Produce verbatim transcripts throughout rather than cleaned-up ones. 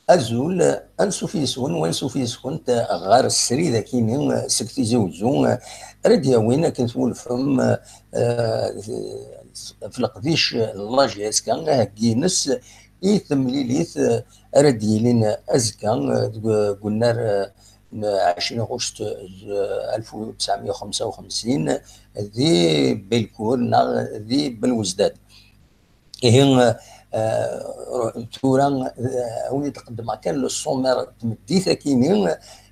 Azul, ansuf yis-wen, wansuf yis-kent ɣer srid akini seg Tizi Uzzu, ara d-yawin akken twulfem, eh, f leqdic n la J S K, aheggi-ines i temlilit, eh, ara d-yilin azekka, eh, deg, deg unnar, eh, n ɛecrin ɣuct, eh, alef u tesɛemya u xemsa u xemsin, di Belkur neɣ di Belwezdad. Ihi, eh, tura, eh, awen-d-qeddmeɣ kan le sommaire n tmeddit akini,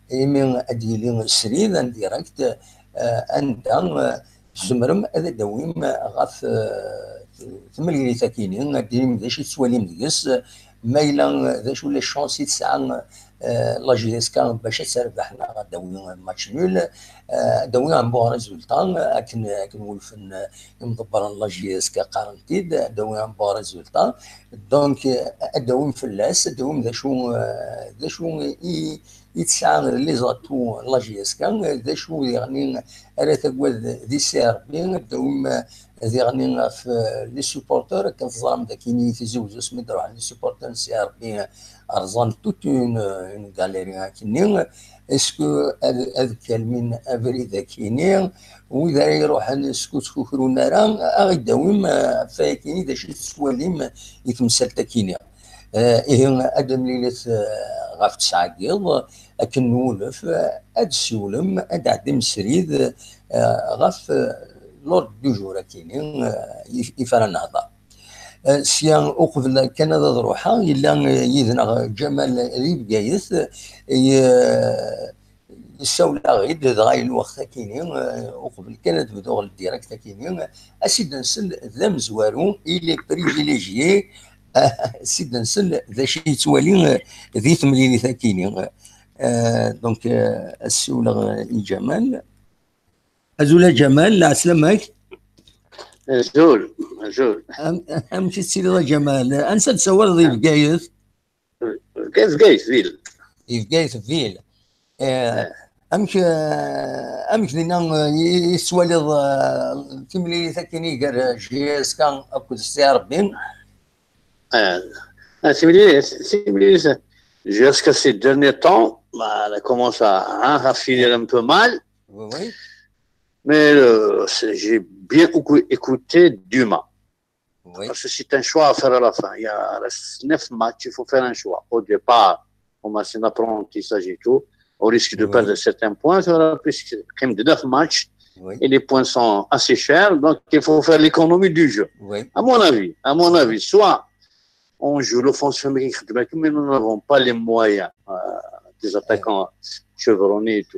imi ad d-yili srid, en direct, eh, anda, eh, tzemrem ad d-tawim ɣef, eh, tmlilit akini, ad d-tinim d acu i tettwalim deg-s, ma yella d acu les chances i tesɛa, eh, la J S K bac ad terbeḥ neɣ ad d-tawi match nul. Eh, ad d-tawi un bon résultat, akken, akken wulfen, eh, imḍebbren n la J S K qqaren-t-id, ad d-tawi un bon résultat. Donc, eh, ad d-tawim fell-as, ad d-tawim d acu, eh, d acu i, i tesɛa les atouts n la J S K, d acu diɣen ara tagad di C R B, ad d-tawim, eh, diɣen ɣef, eh, les supporters, akken teẓram d akini Tizi Uzzu asmi d-ruḥen les supporters n C R B, rẓan toute une, une galerie akini. Est-ce que ad, ad kalmin abrid akini, wid ara iruḥen, est-ce que ur ttkukrun ara, ad aɣ-d-tawim, eh, ɣef wayakini d acu i tettwalim i temsalt akini? Eh, ihi, ad d-nemlilet, eh, ɣef tesɛa n yiḍ, akken nwulef, eh, ad d-ssiwlem, ad d-tɛeddim srid, eh, ɣef, eh, l'ordre du jour akini, eh, i, i f ara nehder. Eh, sya, uqbel kan ad, ad ruḥeɣ, yella, eh, yid-neɣ Ǧamal di Bgayet, eh, ye-, yessawel-aɣ-id, dɣa i lweqt akini, eh, uqbel kan ad bduɣ le direct akini, as-id-nsel d amezwaru, il est privilégié, as-id-nsel d acu yettwali, eh, di temlilit akini. Eh, donc, eh, as-ssiwleɣ, eh, i Ǧamal. Azul a Ǧamal, lɛeslama-k. Azul, azul. Am-, amek i tettiliḍ a Ǧamal? Ansa d-tsawaleḍ, di Bgayet? Bgayet, Bgayet, ville. Di Bgayet, ville. Eh, amek, eh, amek dinna, eh, i, i tettwaliḍ, eh, timlilit akkin gar, eh, J S K akked C R B? Eh, eh, timlilit, timlilit, J S K ces derniers temps, bah, elle commence à, hein, à finir un peu mal. Oui, oui. Mais, euh, c'est, j'ai bien écou-, écouté Dumas. Oui. Parce que c'est un choix à faire à la fin. Il y a, reste neuf matchs, il faut faire un choix. Au départ, comme c'est un apprentissage et tout, on risque de perdre certains points, ça va, puisque quand même de neuf matchs, oui, et les points sont assez chers, donc il faut faire l'économie du jeu. Oui. À mon avis, à mon avis, soit on joue l'offensive, mais nous n'avons pas les moyens, euh, des attaquants chevronnés et tout.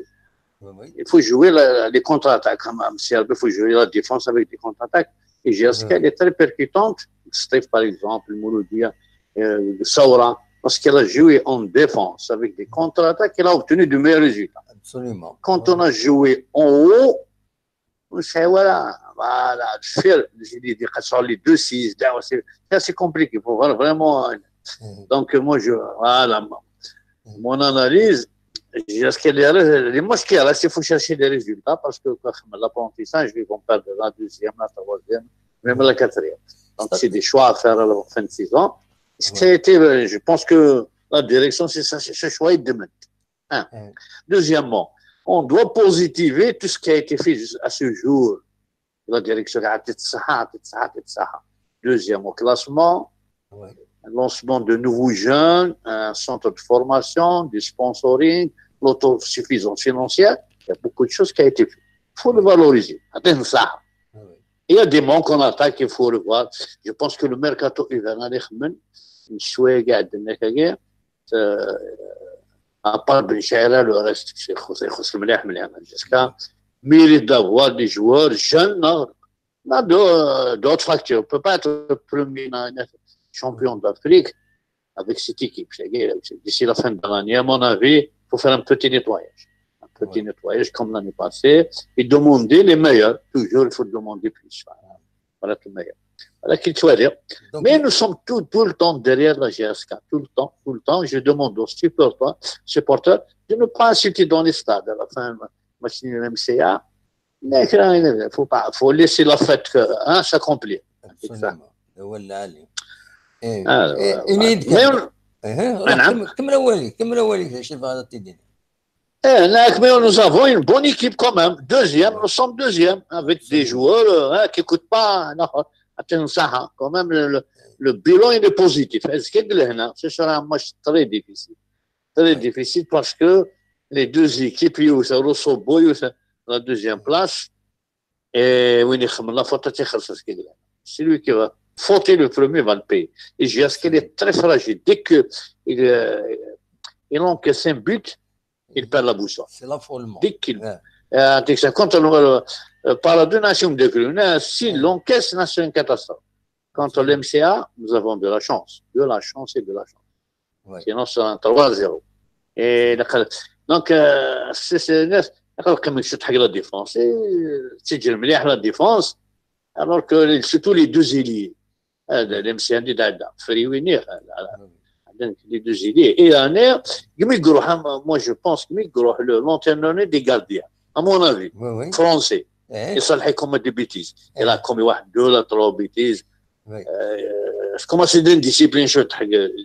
Oui, oui. Il faut jouer la, les contre-attaques quand même. C R B, il faut jouer la défense avec des contre-attaques. Et J S K, elle est très percutante. Steve, par exemple, Mouloudia, euh, Saoura, parce qu'elle a joué en défense avec des contre-attaques, elle a obtenu de meilleurs résultats. Absolument. Quand on a joué en haut, on sait, voilà, voilà, de faire, je dis, de casser les deux six, c'est, c'est compliqué, il faut vra-, vraiment, euh, donc, moi, je, voilà, mon, mon analyse, jusqu'à les, les matchs qu'il y a là, il faut chercher des résultats parce que, quoi, l'apprentissage, ils vont perdre la deuxième, la troisième, même la quatrième. Donc, c'est des choix à faire à la fin de saison. Ce qui a été, euh, je pense que la direction, c'est ça, c'est ce choix de demain. Un. Deuxièmement, on doit positiver tout ce qui a été fait jus-, à ce jour. La direction a été ça, ça, ça. Deuxième au classement, ouais, un lancement de nouveaux jeunes, un centre de formation, du sponsoring, l'autosuffisance financière. Il y a beaucoup de choses qui ont été faites. Il faut le valoriser. Attention ça. Ah ouais. Il y a des manques en attaque qu'il faut revoir. Je pense que le mercato hivernal, euh, à part Ben Chaira, le reste, c'est, c'est, c'est مليح, مليح. Jusqu'à mérite d'avoir des joueurs jeunes, non? On a de-, d'autres facteurs. On peut pas être premier, non, non, champion d'Afrique avec cette équipe. C'est-à-dire, d'ici la fin de l'année, à mon avis, il faut faire un petit nettoyage. Un petit nettoyage comme l'année passée et demander les meilleurs. Toujours, il faut demander plus. Voilà, tout le meilleur. Voilà qu'il soit dire. Mais nous sommes tout, tout le temps derrière la J S K. Tout le temps, tout le temps. Je demande aux supporters, supporters de ne pas insulter dans les stades. À la fin, match nul M C A. Mais il faut pas, faut laisser la fête, euh, hein, s'accomplir. Absolument. Voilà, allez. Eh, alors, eh, euh, mais on, Ih, ih, نعم. Kemmel, kemmel awal-ik, kemmel awal-ik, d acu i tebɣiḍ ad t-id-tiniḍ? Eh, là, mais nous avons une bonne équipe quand même. Deuxième, nous sommes deuxième, avec des joueurs, euh, hein, qui coûtent pas, non, attention, hein, quand même, le, le, le bilan, il est positif. Est-ce que là, ce sera un match très difficile. Très difficile parce que les deux équipes, يوث روسوبو، يوث la deuxième place. Et وين يخمم la faute, c'est lui qui va fauter le premier, va le payer. Et J S K, il est très fragile. Dès que il, euh, il encaisse un but, il perd la boussole. C'est l'affolement. Dès qu'il, euh, dès que ça compte, euh, euh, par la donation de Grune, s'il encaisse, là, c'est une catastrophe. Contre l'M C A, nous avons de la chance. De la chance et de la chance. Sinon, c'est un trois zéro. Et donc, euh, c'est, c'est, c'est, la défense, c'est, c'est la défense. Alors que les, surtout les deux ailiers, euh, l'M C A, فريوينيغ, les deux ailiers. Et l'année, moi, je pense que l'entraîneur des gardiens, à mon avis, français, il s'est comme des bêtises. Il a commis deux, trois bêtises. Commence à une discipline, je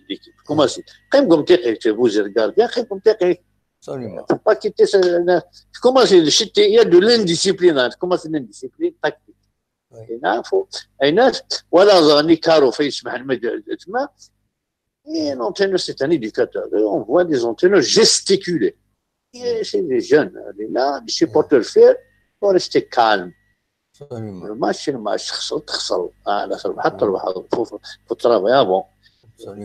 l'équipe. Commence. Quand même, comme tu es, vous êtes gardien, quand même, tu es. Faut pas quitter ça. Commence, il y a de l'indiscipline. Commence une indiscipline tactique. هنا فو هنا ولا زاني كارو في يسمح المجال تما. Et l'entraîneur, c'est un éducateur. Et on voit des entraîneurs gesticuler. Et c'est des jeunes, les là, des supporters fiers, faut rester calme. Le match, c'est le match, خسرت خسر. آه، لا، تربح، تربح. Faut, faut, faut travailler avant.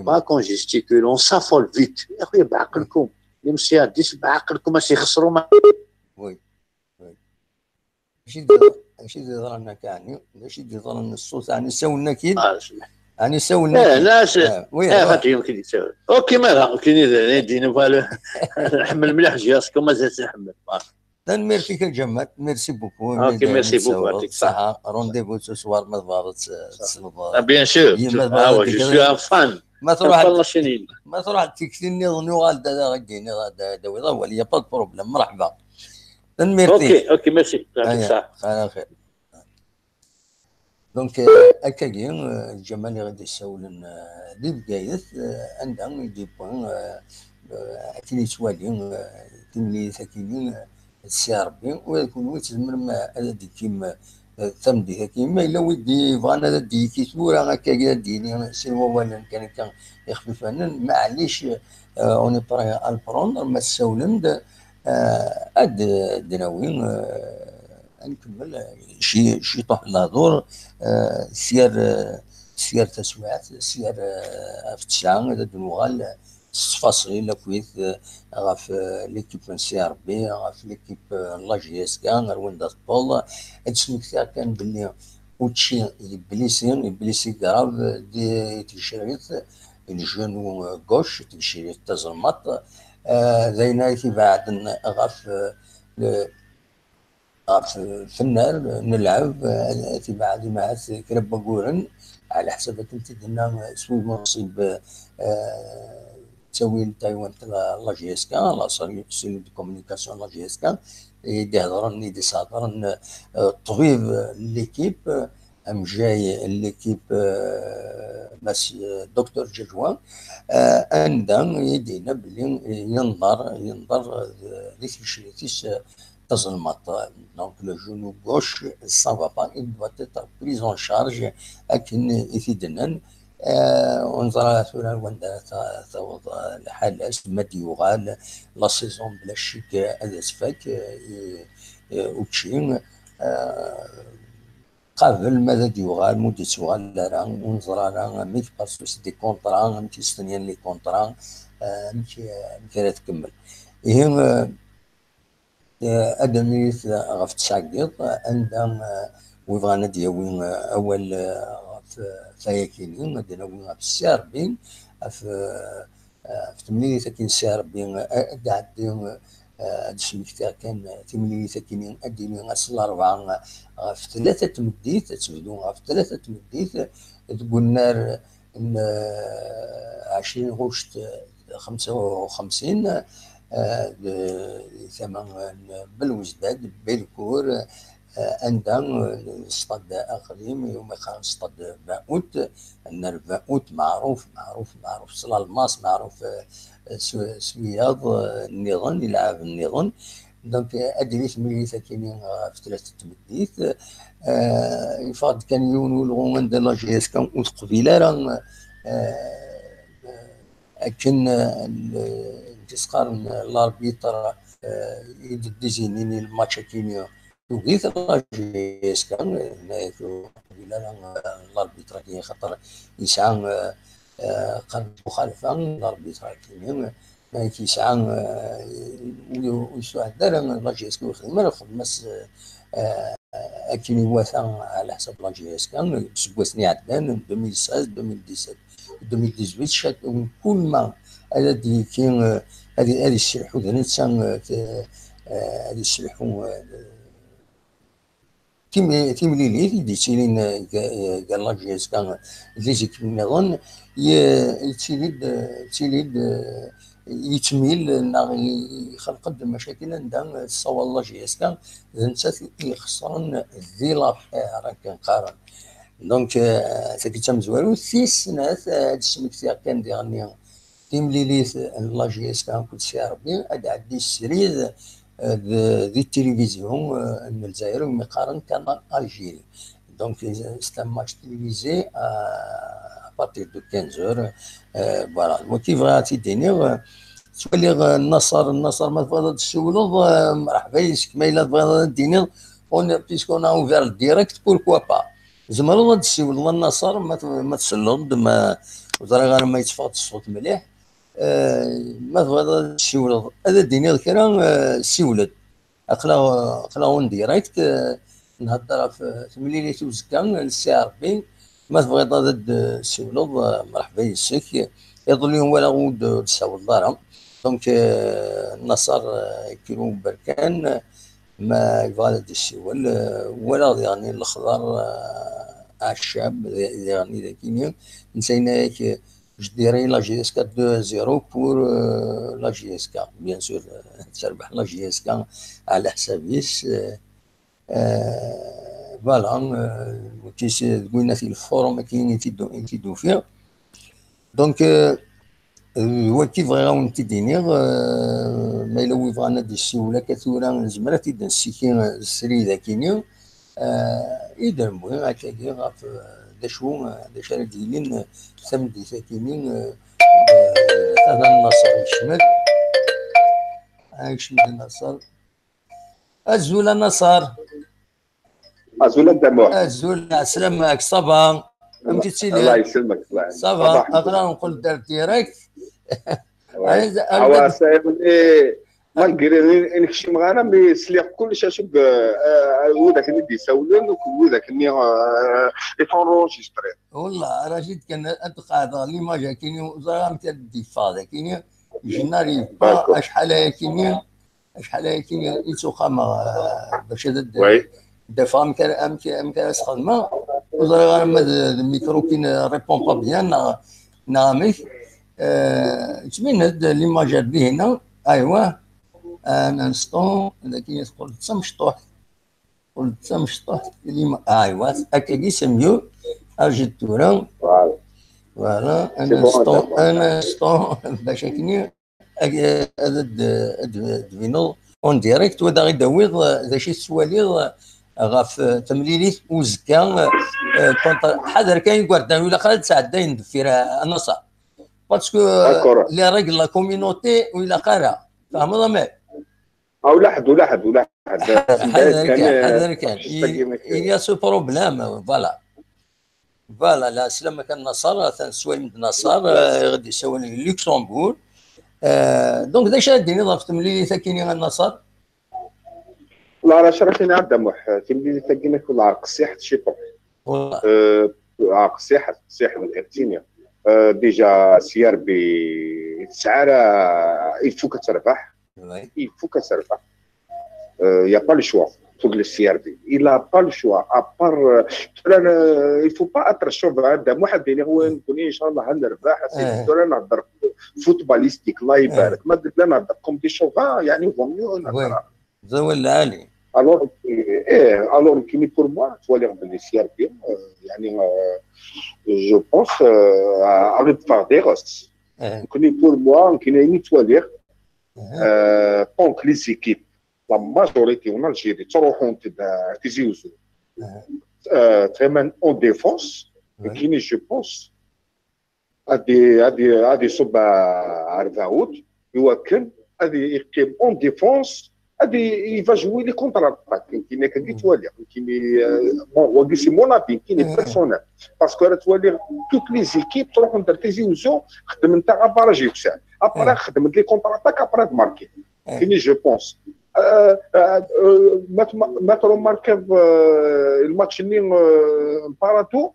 Pas qu'on gesticule, on s'affole vite. يا خويا، بعقلكم. يمشي هاد الديس بعقلكم، ماشي يخسروا ما. Oui. Oui. ماشي دي، ماشي دي ظلمنا كاع، ماشي دي ظلمنا الصوت، يعني سولنا كيد. آه، سمح. يعني سولنا إيه، كيد. لا، س-، آه، oui، إيه، آه. خاطر يمكن يتساوي. أوكي، مالا، كاين اللي يدينا فالو. نحمل مليح جياس، كون مازال نحمل. آه. Tanemmirt-ik a Ǧamal, merci beaucoup. Ok, merci beaucoup, يعطيك الصحة. Rendez-vous ce soir, ma tebɣiḍ ad tt-, ad tesleḍ. Ah, bien sûr. Ah, ouais, je suis un fan. Ma tṛuḥ, ma tṛuḥ tikti nniḍen uɣal d, d, d, d, d, d, il y a pas de problème. مرحبا. Tanemmirt-ik. Ok, ok, merci. يعطيك الصحة. خير، خير. Donc, euh, akkagi, euh, Ǧamal i ɣ-d-issawlen, euh, di Bgayet, euh, anda i d-yewwi, euh, euh, akken yettwali, euh, timlilit-akini, euh, d Si Ṛebbi, ula d kunwi tzemrem, euh, ad d-tekim, euh, tameddit-akini. Ma yella wi d-yebɣan ad d-yekki tura, akkagi ad d-yini sin wawalen kan akka ixfifanen, maɛlic, euh, on est prêt à le prendre, ma tsawlem-d, euh, ad d-nawi, euh, ad nkemmel, euh, ci-, ciṭuḥ n lehdur, euh, s yir, euh, s yir taswiɛt, s yir, euh, ɣef ttesɛa, ad d-nuɣal s ttfaṣil akkit, euh, ɣef, euh, l'équipe n Si Ṛebbi, ɣef l'équipe, euh, n la J S K, ar wanda teṭṭeḍ. Ad d-smektiɣ kan belli učči yeblisi, yeblisi grave di tgecrirt, le genou, euh, gauche, tgecrirt tazelmaḍt. Euh, d ayen ay t-ibeɛden ɣef, euh, le-, ɣef tnar n lɛeb, eh, tibɛed imahat kra n waguren, ɛla ḥsab akken t-id-tenna s wid ma nṣib, eh, ttawil n taywant la, la J S K, la cellule de communication n la J S K, i d-iheḍren, i d-isheḍren, eh, ṭṭbib n l'équipe, amejjay n l'équipe, eh, Mas, eh, Docteur Djadjoua, eh, anda i d-yenna belli yenḍer, yenḍer, eh, di tgecrirt-is, eh, tazelmaḍt. Donc, le genou gauche, ça va pas, il doit être pris en charge, akken i t-id-nnan. Eh, ur neẓra tura wanda ara ta-, taweḍ, eh, lḥala-s, ma d-yuɣal, la saison bla ccek ad as-tfak, eh, i, eh, učči. Eh, qabel ma ad d-yuɣal, ma ur d-yettuɣal ara, ur neẓra ara amek, parce que c'est des contrats, amek i stenyan les contrats, eh, amek, amek ara tkemmel. Ihi, eh, Eh, ad d-nini ɣef tesɛeggiḍ, anda, eh, wi bɣan ad d-yawi, eh, awal, eh, ɣef, eh, tayakini, ad d-nawi ɣef Si Ṛebbi, ɣef, eh, ɣef temlilit akin Si Ṛebbi, eh, ad d-ɛeddi, eh, ad d-smektiɣ kan, eh, timlilit akini, ad d-yini ass n larebɛa, eh, ɣef tlata tmeddit, ad tebdu ɣef tlata tmeddit, deg unnar n, eh, ɛecrin ɣuct, eh, xemsa u xemsin, eh, d-, di tama n Belwezdad, Belkur, eh, eh, anda, eh, stade Aqdim, iwumi qqaren stade Baout, annar Baout, meɛruf, meɛruf, meɛruf s Lalmas, meɛruf, eh, s, s wiyaḍ, eh, nniḍen, ilɛaben nniḍen. Donc, eh, ad d-tili temlilit akkin ɣef tlata n tmeddit. Eh, yeffeɣ-d kan yiwen ulɣu anda la J S K ur teqbil ara, eh, akken, eh, n-, n-, tis-qqaren, eh, l'arbitre, eh, i d-ddizinin i lmatch akkin, tugi-t la J S K, eh, ur teqbil ara, eh, l'arbitre akkin, xaṭer yesɛa, eh, eh, qqaren muxalefa, l'arbitre akkin, eh, yesɛa, eh, ur, ur yesɛedda ara la J S K, ur yexdim ara, xdem-as, eh, akken iwata ɛla ḥsab la J S K, seg wasmi iɛeddan, deux mille seize, deux mille dix-sept, deux mille dix-huit, chaque, kul ma ad d-yekki, eh, ad, ad yesselḥu d netta, eh, t-, eh, ad yesselḥu, eh, tim-, timlilit i d-yettilin, eh, ga-, eh, gar la J S K d les équipes nniḍen, ye-, yettili-d, eh, yettili-d, eh, yettmil neɣ i-, ixelq-d macakin anda tessawal la J S K, d nettat i ixeṣren di l'affaire, akken qqaren. Donc, eh, tagi d tamezwarut. Tis snat, eh, ad d-smektiɣ kan diɣenni timlilit n la J S K akked Sidi Ṛebbi, ad d-tɛeddi srid, eh, d-, di tilivizyu, eh, n Lezzayer, umi qqaren Canal Algérie. Donc, c'est un match télévisé, euh, à partir de quinze heures. Euh, voilà. Wagi bɣiɣ ad t-id-iniɣ, euh, ttwaliɣ, euh, Naṣer, Naṣer, ma tebɣiḍ ad d-tessiwleḍ, euh, mreḥba yes-k, ma yella tebɣiḍ ad d-tiniḍ, on, puisqu'on a ouvert le direct, pourquoi pas? Tzemreḍ ad d-tessiwleḍ a Naṣer, ma t-, ma tselleḍ-d, ma ur ẓriɣ ara ma yetteffeɣ-d ṣṣut mliḥ. Euh, ma tebɣiḍ ad d-tessiwleḍ, ad d-tiniḍ kra, euh, siwel-d. Aql-aɣ, aql-aɣ en direct, eh, nhedder ɣef, eh, temlilit uzekka, eh, n Sidi Ṛebbi. Ma tebɣiḍ ad d-ssiwleḍ, eh, mreḥba yes-k. Iḍelli walaɣ ur d-, ur d-tessawleḍ ara. Donc, eh, Naṣer, eh, Kru Berkan, ma yebɣa ad d-yessiwel, eh, walaɣ diɣen lexḍer, eh, aɛeccab, di-, diɣen dagi-nni. Netta yenna-yak, eh, Je dirais la J S K deux à zéro pour, euh, la J S K. Bien sûr, euh, terbeḥ la J S K ɛla ḥsab-is. Euh, euh, voilà, euh, wagi s-, deg winna di lforum akkin i t-id-, i t-id-ufiɣ. Donc, euh, d wagi bɣiɣ ad wen-t-id-iniɣ, euh, ma yella wi bɣan ad d-yessiwel akka tura, nezmer ad t-id-nessiki, euh, srid akkin-nni. Eh, i d-newwi akkagi ɣef, eh, d acu, eh, d acu ara d-yilin, eh, tameddit-agi-nni, eh, eh, atan Naṣer yekcem-d. Ah, yekcem-d Naṣer. Azul a Naṣer. Azul a Dda Muḥ. Azul, ɛeslama-k, ça va? Amek i tettiliḍ? Allah yesselmek, Allah yesselmek. Ça va, ça va, aql-aɣ nqul-d ar direct. Ouais. Awa, ça, eh, malgré i nekcem ɣer mi sliɣ kullec acu, eh, eh, widak-nni d-isawlen, akked widak-nni, eh, i tenregistriḍ. Wallah, Rachid, kan ad qeɛdeɣ l'image akkin, ur ẓriɣ amek ad d-yeffeɣ dagi. Je n'arrive pas, acḥal ayakini, acḥal ayakini i ttuqameɣ, eh, bac ad d-, d-afeɣ amek ara, amek, amek ara s-xedmeɣ. Ur ẓriɣ ara ma d, d micro qui ne répond pas bien, neɣ, neɣ amek. Eh, yettbin-d l'image ar dihina. Aywa. Un instant, dagi teqqel d tamecṭuḥt. Teqqel d tamecṭuḥt, l'ima-, aywa, akkagi c'est mieux. Ajet tura. Voilà. Voilà, un instant, un instant, bac akkin ad, ad, ad d-tbineḍ en direct, wa d aɣ-id-tawiḍ, eh, d acu i tettwaliḍ, eh, ɣef, eh, temlilit uzekka, eh, contre, ḥader kan igerdan, ur ilaq ara ad sɛeddayen deffir, eh, a Naṣer. Parce que, eh, les règles de la communauté, ur ilaq ara. Tfehmeḍ, a Mad? Ah, ulaḥed, ulaḥed, ulaḥed. Ḥader kan, ḥader kan. Il y a ce problème, voilà. Voilà, la, ɛeslama-k a Naṣer, atan swayem d Naṣer, eh, i ɣ-d-isawlen di Luxembourg. Eh, donc, d acu ara d-tiniḍ ɣef temlilit-agi-nni a Naṣer? La, ara crakin a Dda Muḥ, timlilit-agi-nni kul ɛerq qessiḥet ciṭuḥ. Wallah. Eh, ɛerq qessiḥet, qessiḥet, nekk ad ttiniɣ. Eh, déjà, Sidi Ṛebbi, tesɛa ara, il faut ad terbeḥ. Il faut ad terbeḥ. Euh, il y a pas le choix. Faut que le C R D. Il a pas le choix. À part, euh, tura, euh, il faut pas être chauvin. Dda Muḥ, ad iniɣ win, nekkni, inchallah, ad nerbeḥ. Tura nehder footballistique, Allah ibarak. Ma d-, la nehder comme des chauvins, يعني, vaut mieux nehder. D awal lɛali. Alors, eh, alors, nekkini, pour moi, ttwaliɣ belli C R B, euh, يعني, euh, je pense, euh, à, à faire des restes. Nekkini, pour moi, nekkini, ayen i ttwaliɣ, euh, tant que les équipes, la majorité en Algérie, ttruḥunt d Tizi Ouzou, euh, très bien en défense, nekkini, je pense, ad i-, ad i-, ad iṣubb a-, ar Daoud, iwakken ad i-, iqqim en défense, ad i-, il va jouer les contre-attaques. Nekkini akka i ttwaliɣ. Nekkini, euh, bon, wagi c'est mon avis, nekkini personnel. Parce que ara ttwaliɣ toutes les équipes ttruḥunt ar Tizi Ouzou, xeddment abarrage yuksan. Après, xeddment les contre-attaques, après ad marquent. Nekkini, je pense. Euh, euh, euh, ma t-, ma, ma trumarkiḍ, euh, le match-nni, euh, n Parennes,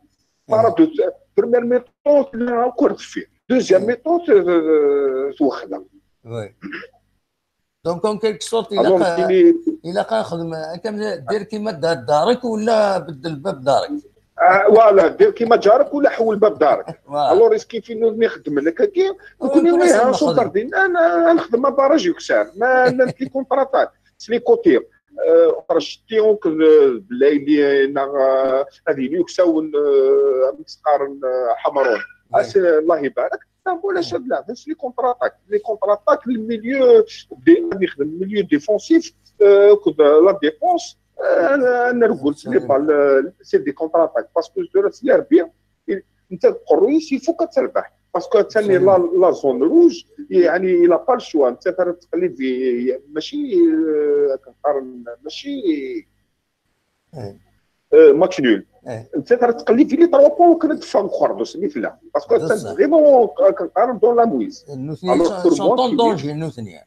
Parennes, première mi-temps, tella encore deffir. Deuxième mi-temps, euh, twexla. Oui. Donc, en quelque sorte, il Alors, a, nekkini, il a quand même, comme dire كيما دار دارك ولا بدل باب دارك. Ah, voilà, dir كيما جارك ولا حول باب دارك. Voilà. Alors, est-ce que في نوض نخدم لك هكا؟ Oui, نكون نكون ويها نخدم. سوبر دين، انا نخدم barrage يكسر، ما نمت لي contre-attaque، c'est les côtés. آه، خرجتي اونك بالليلي، هذه اللي يكساون، آه، مسقارن، آه، حمرون. آه، c'est، الله يبارك. ولا شاد لا، c'est les contre-attaques. Les contre-attaques، le milieu دي، غادي يخدم le milieu défensif، آه، كود la défense، آه، انا، انا نقول c'est les balles، آه، c'est des contre-attaques. Parce que je reste bien. انت تقرويس، il faut que تربح. Parce que ثاني la, la zone rouge، يعني، il a pas le choix. انت ترى تقلب في، ماشي، آه، كنقارن، ماشي، آه، match nul. انت ترى تقلب في les trois points، كنا دفع مخربص مثلا. Parce que انت vraiment كنقارن dans la mouise. نوثني sont en danger، نوثني.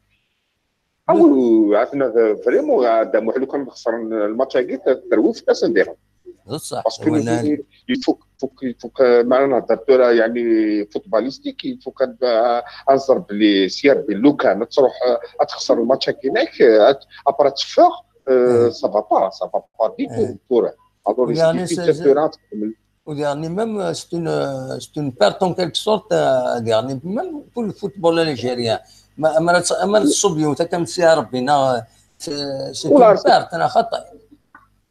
او عندنا فريمون، هذا محلو كان خسر الماتش هاكي، تروي في كاس نديرهم. بصح باسكو يفوك، يفوك، يفوك، ما نهضر تورا يعني فوتباليستيك، يفوك انزرب لي سي ار بي. لو كان تروح تخسر الماتش هاكي هناك، ابرا تفوق، سا فا با، سا فا با دي تو تورا. الوغ يعني تورا تكمل. يعني même c'est une, c'est une perte en quelque sorte, يعني même pour le football algérien. ما ما ما تصوبيو تا كم سي ربي نا، c'est une perte، انا خطا.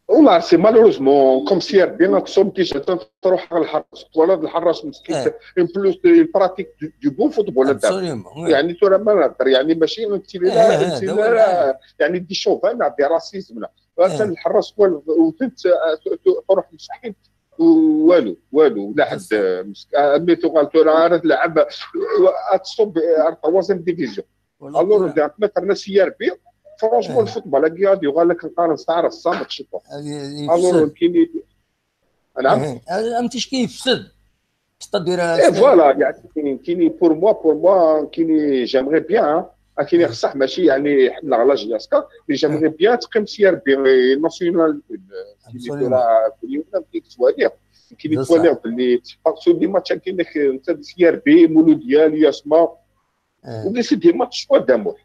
والله سي مالوروزمون كوم سي ار بي، راك صوب ديجا تروح على الحراس، ولا الحراس مسكين. ان بلوس دو براتيك دو بون فوتبول. يعني ترى ما نهضر، يعني ماشي انت لا، يعني دي شوفان، دي راسيزم، لا. الحراس وثنت تروح مسكين والو، والو، لا حد. مي تقال ترى راه تلعب، تصوب تروازيام ديفيزيون. الوغ ديريكت ما درنا سي ار بي. فرونشمون الفوتبول هاكي غادي يغال لك نقارن ساعه الصامت شي طوح. الوغ كاين، نعم. ام تشكي يفسد. ستادير اي فوالا، يعني كاين، كاين بور موا، بور موا كاين جيمري بيان. كاين خصح ماشي يعني حنا على جياسكا، مي جيمري بيان تقيم سي ار بي ناسيونال. كاين كاين توالير باللي بارسو دي ماتش كاين انت سي ار بي مولوديال ياسما. وكي سي دي ماتش شوا دامور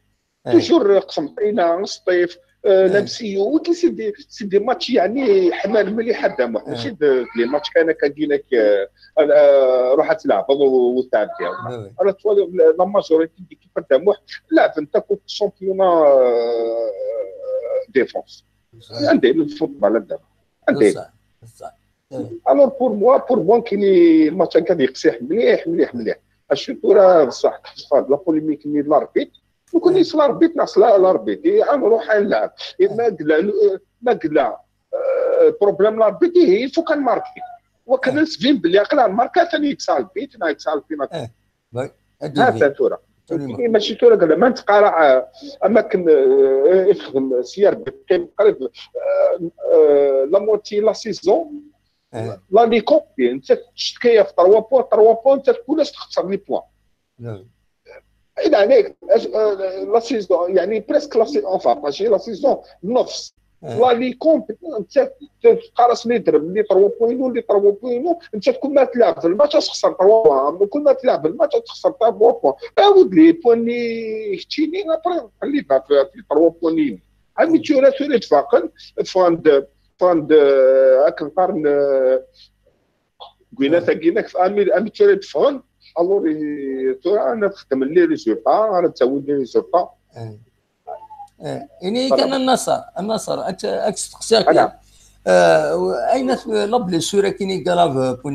توجور قسنطينه، سطيف، لامسيو، وكي سي دي، سي دي ماتش يعني حمال مليح هذا، ماشي لي ماتش كان كاكينك روح تلعب وتعدي. انا توالي لا ماجوريتي ديكيب تاع موح لعب انت كنت شامبيونا ديفونس. عندي الفوتبول هذا، عندي. الوغ بور موا، بور موا كاين الماتش هكا يقسيح مليح مليح مليح. اشوف راه بصح تحصل لا بوليميك ني لاربيت، وكون يصل لاربيت ناس لا لاربيت انا نروح نلعب. ما قلا، ما قلا بروبليم لاربيت، اي فو كان ماركي. وكان نسفين بلي عقلها ماركا ثاني يكسال بيت، نا يكسال بينا. هذا تورا ماشي تورا قال ما نتقارع. اماكن يخدم سي ار بي قريب لا موتي لا سيزون. لا لي كومب انت تشتكي في تروا بوان، تروا بوان انت كلش تخسر لي بوان. اي عليك لا سيزون يعني بريسك لا سيزون، انفا ماشي لا سيزون، نص. لا لي كومب انت تقرص لي درب لي تروا بوينو، لي تروا بوينو، انت كل ما تلعب في الماتش تخسر تروا بوان، كل ما تلعب في الماتش تخسر تروا بوان. عاود لي بوان لي هتشيني ابري خليتها في تروا بوان. عمي تشورا توري تفاقن فاند، فاند هاك نقارن قينا تاكينك في امي امي تشورا تفغن. الوغ تورا انا نخدم لي ريزولتا، انا نسوي لي ريزولتا. Eh, ini kan a Nasser, a Nasser, ad k-steqsiɣ kan. Eh, ayen la blessure-agi grave pour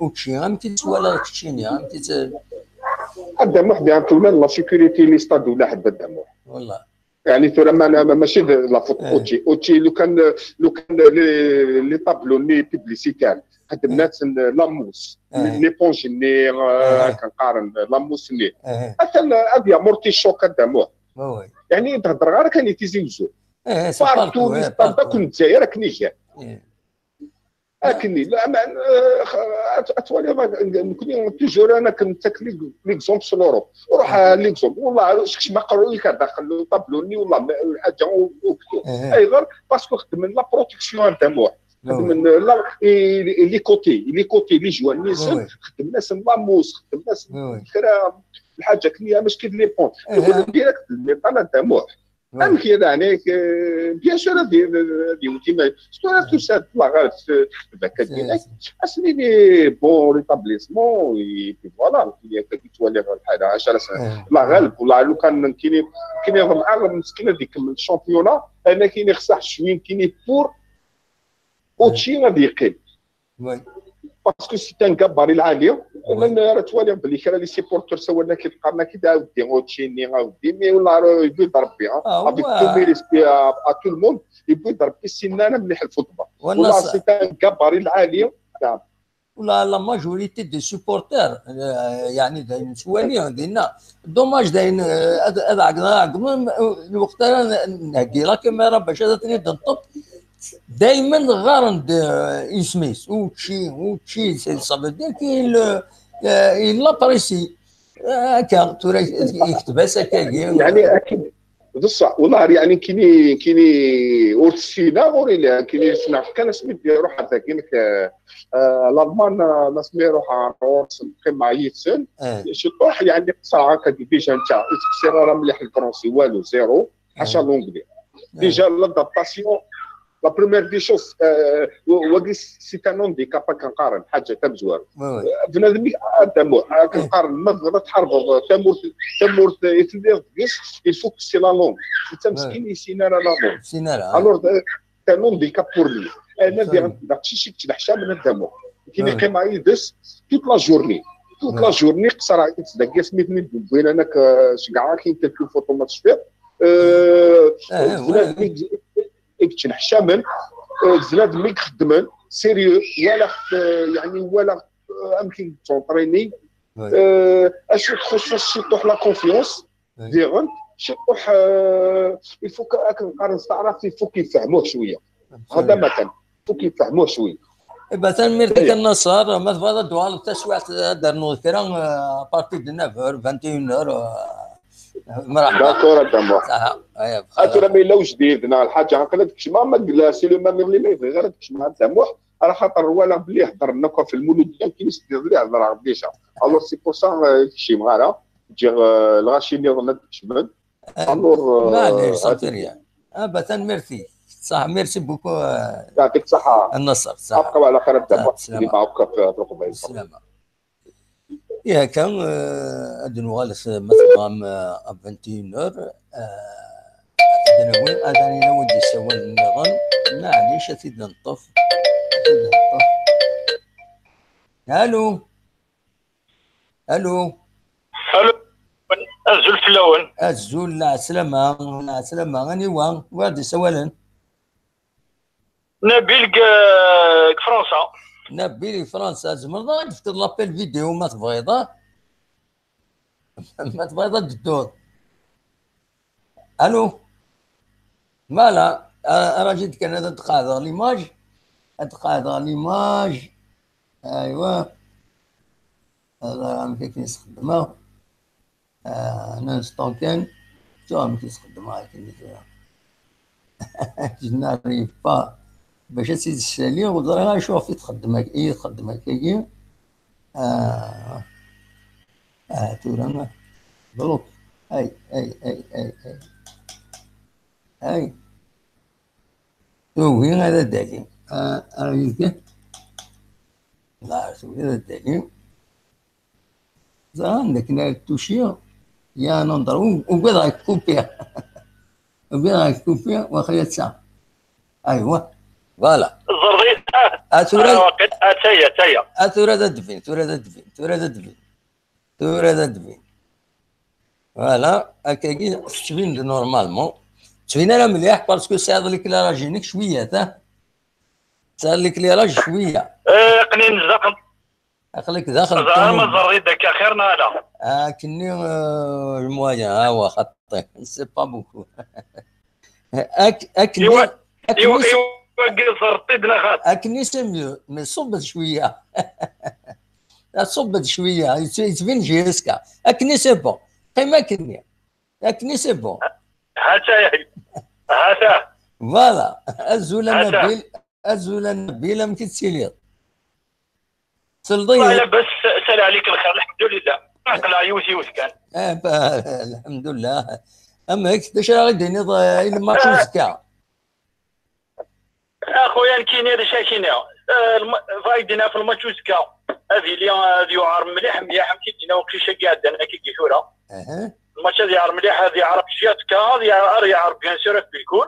Uchi, amek i tt-twalaḍ keččini, amek i tt- A Dda Muḥ, bien, tewlal la sécurité n l'istade wala ḥedd, a Dda Muḥ. Wallah. يعني tura ma ma- ماشي de la faute Uchi. Uchi لو كان لو كان les les tableaux-nni publicitaires خدمنا-ten la mousse, l'éponge-nni, akken qqaren, la mousse-nni. Atan ad يمورتي الشوك, a Dda Muḥ. Oui, oui. يعني تهضر غير كان تيزي وزو. Eh, c'est Partout partout, eh, les stades partout. كنت زاير كني جا. Eh. اكني لا ما آه، خ- اتوالي ما نكوني toujours انا كنت ليكزومبل في l'Europe. روح ليكزومبل والله شكش ما قالوا لك داخل tableau-nni والله حاجه وكتو. Eh. اي غير parce que خدمنا la protection, a Dda Muḥ. Oui, oui. خدمنا les côtés, les côtés, les joueurs نيسن Oui, oui. خدمنا سن la mousse, خدمنا سن Oui, oui. كرا الحاجه كنيه مش كيف l'éponge. Eh, يقول eh. لك ديريكت الميطال, a Dda Muḥ. Oui. امك يعني bien sûr هذه هذه وديما شكون توسع الله غالب في ذاك الدين. اسنيني bon rétablissement, et puis voilà, كي تولي الحاله عشرة سنه. Eh. الله غالب والله لو كان كيني كيني معاه مسكين هذيك من الشامبيونا, انا كيني خصها شوين كيني pour Uchi غادي يقيم. Oui. Parce que c'est un gabarit العالي. ومن راه توالي بلي كان les supporters سوانا كيتقارنا كي دا ودي Uchi ني غاودي, mais والله راه يبيض ربي, آه، avec هو- tous mes respects à, à tout le monde, يبيض ربي سنانا مليح الفوتبال. والله والناس- c'est un gabarit العالي. نعم. ولا la majorité des supporters, آه، يعني داين سوالي دينا. Dommage داين, آه، هذا هذا عقلنا عقلنا الوقت انا نهقي la caméra باش هذا تني تنطب. دائما غارن اسميس Uchi Uchi, ça veut dire qu'il, آه، il l'apprécie. هكا ترى يكتب هكا. يعني اكيد بصح والله يعني كيني كيني ورث سينا غوري لي كيني سنا كان سميت روح هذا كينك الالمان ما سمي روح ورث قيمه يتسن. Eh. شي طوح يعني قصر هكا ديجا انت سير راه مليح الفرنسي والو zéro. حاشا l'anglais. Déjà l'adaptation, la première des choses, واقي c'est un handicap كنقارن حاجه تاع مزوار. Oui, oui. بنادم هذا مو كنقارن ما تقدر تحارب تمورت تمورت يتلي. Il faut que c'est la langue. انت مسكين يسينا la langue. سينا لا. Alors c'est un handicap pour lui. انا داك الشيء شي كتبحشا من الدمو كاين قيمه يدس toute la journée. Toute la journée قصر يتدقى سميتني بوين انا كشكاع كاين كيلكو فوتو ماتش فيه. آه، بنادم يتنحشامن. بنادم يخدمن sérieux ولا يعني ولا امكن تونطريني. اش تخص شي طوح la confiance ديغن شي طوح. Il faut كنقارن استعرف, il faut كيفهموه شويه. هذا مثلا, il faut كيفهموه شويه. إبا تنميرتك النصر, ما تبغى تدوار التسويع تدرنو كرا à partir de neuf heures, vingt et une heures. مرحبا. D'accord, a Dda Muḥ. صح. ايوا. اتو راه ما الا وجديد نا الحاجه عقلت كشما ما قلا سي لو ميم اللي ما يبغي غير كشما الدموح. على خاطر ولا بلي هضر لنا في المولود ديال كي نسدي اللي هضر ديجا. Alors c'est pour ça شي مغاره تجي الغاشي اللي ظنت كشمن. Alors معليش صافي ريان. ابا تنميرتي. صح, merci beaucoup. يعطيك الصحه. النصر صح. ابقى على خير, الدموح السلامه. اللي معك في الركبه. السلامه. يا كان, آه، أدن وغالس مثلا, آه، vingt et une heures, آه، أدن وين, أدن إلى ودي سوال النظام, معليش أتيد نطف, أتيد نطف. ألو. ألو. ألو. أزول فلاون. أزول, لا سلامة, لا سلامة, غني وان, وادي سوالن. نبيل ك-، فرنسا. نبيل فرنسا, زمرنا غادي تفكر لابيل فيديو ما تبغيض, آه؟ ما تبغيض الدكتور. ألو. مالا, آه، راجل كان هذا تقاعد ليماج, تقاعد ليماج. ايوا. هذا راه كيف نستخدمه. آه، انا نستون كان. شو عم كيتقدم هاي كلمة فيها. جناري با. باش اسيد السالي وضرها شوف يتقدم هاك، ايه يتقدم هاك، ايه. آه. آه، تورا ما. بلوك. اي، اي، اي، اي، اي. اي. تو وين هذا دالي؟ آه، آه، يمكن. لا، تو وين هذا دالي؟ زعما عندك هنا التوشية. يا ننظر، و-، وقاعد غيكوبيها. Ubiɣ-ak kupi, waxi atta. Aywa. Voilà. Ẓerḍi. Ah, tura. Ah, waqil. Ah, taya, taya. Ah, tura d advin, tura d advin, tura d advin. Tura d advin. Voilà, akkagi tettbin-d normalement. Tettbin ara mliḥ parce que tesɛiḍ l'éclairage-inek cwiya, ta? Tesɛiḍ l'éclairage cwiya. Eh, aql-i nezdeɣ. Aql-ik daxel. Ẓer ma ṭṭun. Ẓerḍi-d akka xir neɣ ala? Akkenni, euh, le moyen, ah, wa, xaṭi. C'est pas beaucoup. Ak-, akkenni, iwa, akkenni iwa, c'est, iwa, ẓerḍi-d neɣ xaṭi? Akkenni c'est mieux, mais ṣubb-d cwiya. Ṣubb-d cwiya, yettbi-, yettbin-d jusqu'à. Akkenni c'est bon. Qqim akkenni. Akkenni c'est bon. Hata, hata. Voilà. Azul a Nabil. Azul a Nabil, amek i tettiliḍ? Selḍ-iyi. Labas, sala ɛlik lxir, lḥemdulillah. Aql-aɣ yiwet yiwet kan. Eh, ba, lḥemdulillah. Amek, d acu ara ɣ-d-tiniḍ, eh, i lmatch uzekka? A xuya, nekkini d acu ara k-iniɣ. Eh, lma-, bɣiɣ ad d-iniɣ ɣef lmatch uzekka. Ad yili, ad yuɛer mliḥ, mliḥ, amek i d-yenna uqcic-agi iɛeddan akka i tura. Lmatch ad yuɛer mliḥ, ad yuɛer ɣef J S K, ad yuɛer, ad yuɛer bien sûr ɣef Belkul.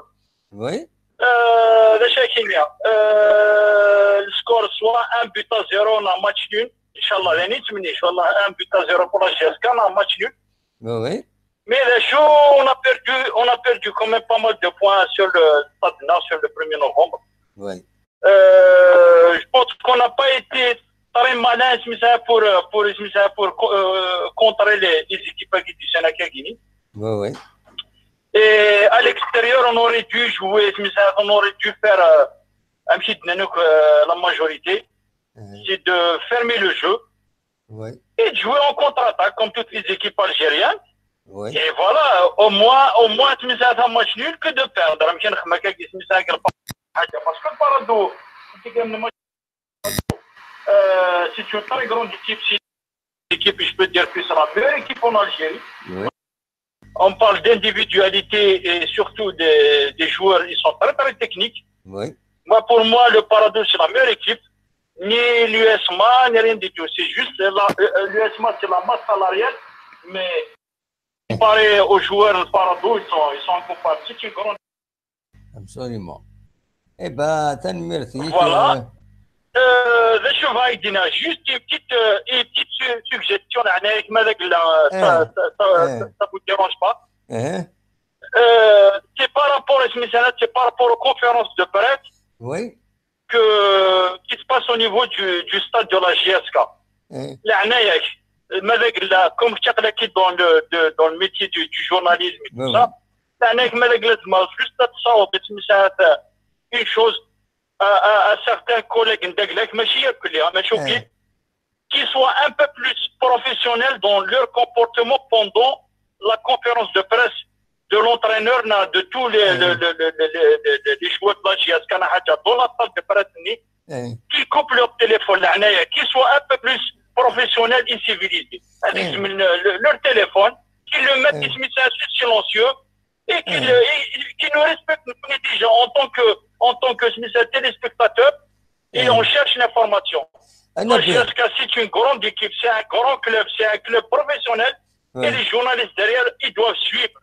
Oui. Euh, d acu ara k-iniɣ? Euh, le score soit un but à zéro, neɣ match nul. Inchallah, d ayen i nettmenni, inchallah, un but à zéro pour la J S K, neɣ match nul. Oui, oui. Mais d acu, on a perdu, on a perdu quand même pas mal de points sur le stade, là, sur le premier novembre. Oui. Euh, je pense qu'on n'a pas été très malin, c'est ça, pour, pour, c'est ça, pour, euh, contrer les, les équipes qui du Sénégal. Oui, oui. Et à l'extérieur, on aurait dû jouer, c'est ça, on aurait dû faire, euh, un petit, euh, la majorité, c'est de fermer le jeu. Oui. Et de jouer en contre-attaque comme toutes les équipes algériennes. Oui. Et voilà, au moins, au moins, c'est ça, un match nul que de perdre. Parce que le Paradou, euh, c'est une très grande équipe. C'est une équipe, je peux dire que c'est la meilleure équipe en Algérie. Oui. On parle d'individualité et surtout des, des joueurs, ils sont très, très techniques. Oui. Moi, pour moi, le Paradou, c'est la meilleure équipe. Ni l'U S M A, ni rien du tout. C'est juste la, euh, l'U S M A, c'est la masse salariale, mais comparé aux joueurs, le Paradou, ils sont, ils sont incomparables. C'est une grande Absolument. Eh ben, tanemmirt-ik. Voilà. Euh, d acu bɣiɣ ad d-iniɣ, juste une petite, euh, une petite su-, suggestion, leɛnaya-k, ma d agella, euh, ça, ça, ça, ça vous dérange pas. Euh, c'est par rapport, c'est par rapport aux conférences de presse que, qui se passe au niveau du, du stade de la J S K. Leɛnaya-k, ma d agella, comme tu es dans le, de, dans le métier du, du journalisme et tout ça, leɛnaya-k, ma d agella, juste ad tessawḍeḍ une chose à, à, à certains collègues n dagla-k, mačči akk, mačči akk, qu'ils soient un peu plus professionnels dans leur comportement pendant la conférence de presse de l'entraîneur, de tous les, les, les, les joueurs de la J S K, dans la salle de presse, qui coupent leur téléphone, qu'ils soient un peu plus professionnels et civilisés. Avec le, le, leur téléphone, qu'ils le mettent, ils se mettent sur silencieux, et qui, euh, et, et qui nous respectent, nous, déjà, en tant que, en tant que, je me dis, téléspectateurs, et on cherche l'information. La J S K, c'est une grande équipe, c'est un grand club, c'est un club professionnel, et les journalistes derrière, ils doivent suivre.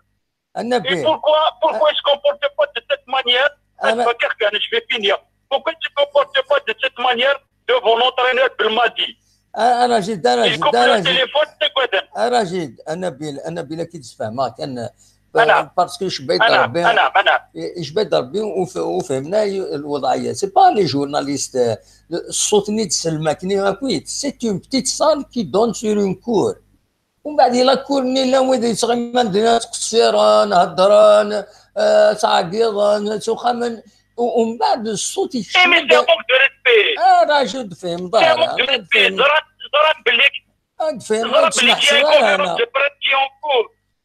Et pourquoi, pourquoi ils ne se comportent pas de cette manière? Je vais finir. Pourquoi ils ne se comportent pas de cette manière devant l'entraîneur Belmadi? Ah, أنا جد، أنا جد، أنا جد. أنا جد، أنا بيل، أنا بيل أكيد تفهمها كان. Parce que je vais أنا، أنا، أنا. Je vais وف-، وفهمنا الوضعية. C'est pas les journalistes، الصوت ني تسلمكني أكيد. C'est une petite salle qui donne sur une cour. ومن بعد إلا كورني لا ويدي يتغيمان دينا تقصيران، هدران، آه، تعقيضان، تخمن. ومن بعد الصوت يكشف. Mais c'est un manque de respect. آه، راجل فهم ظهر، راجل فهم. زران، زران بليك. آه، فهم، زران بليك، تسمح سوالنا.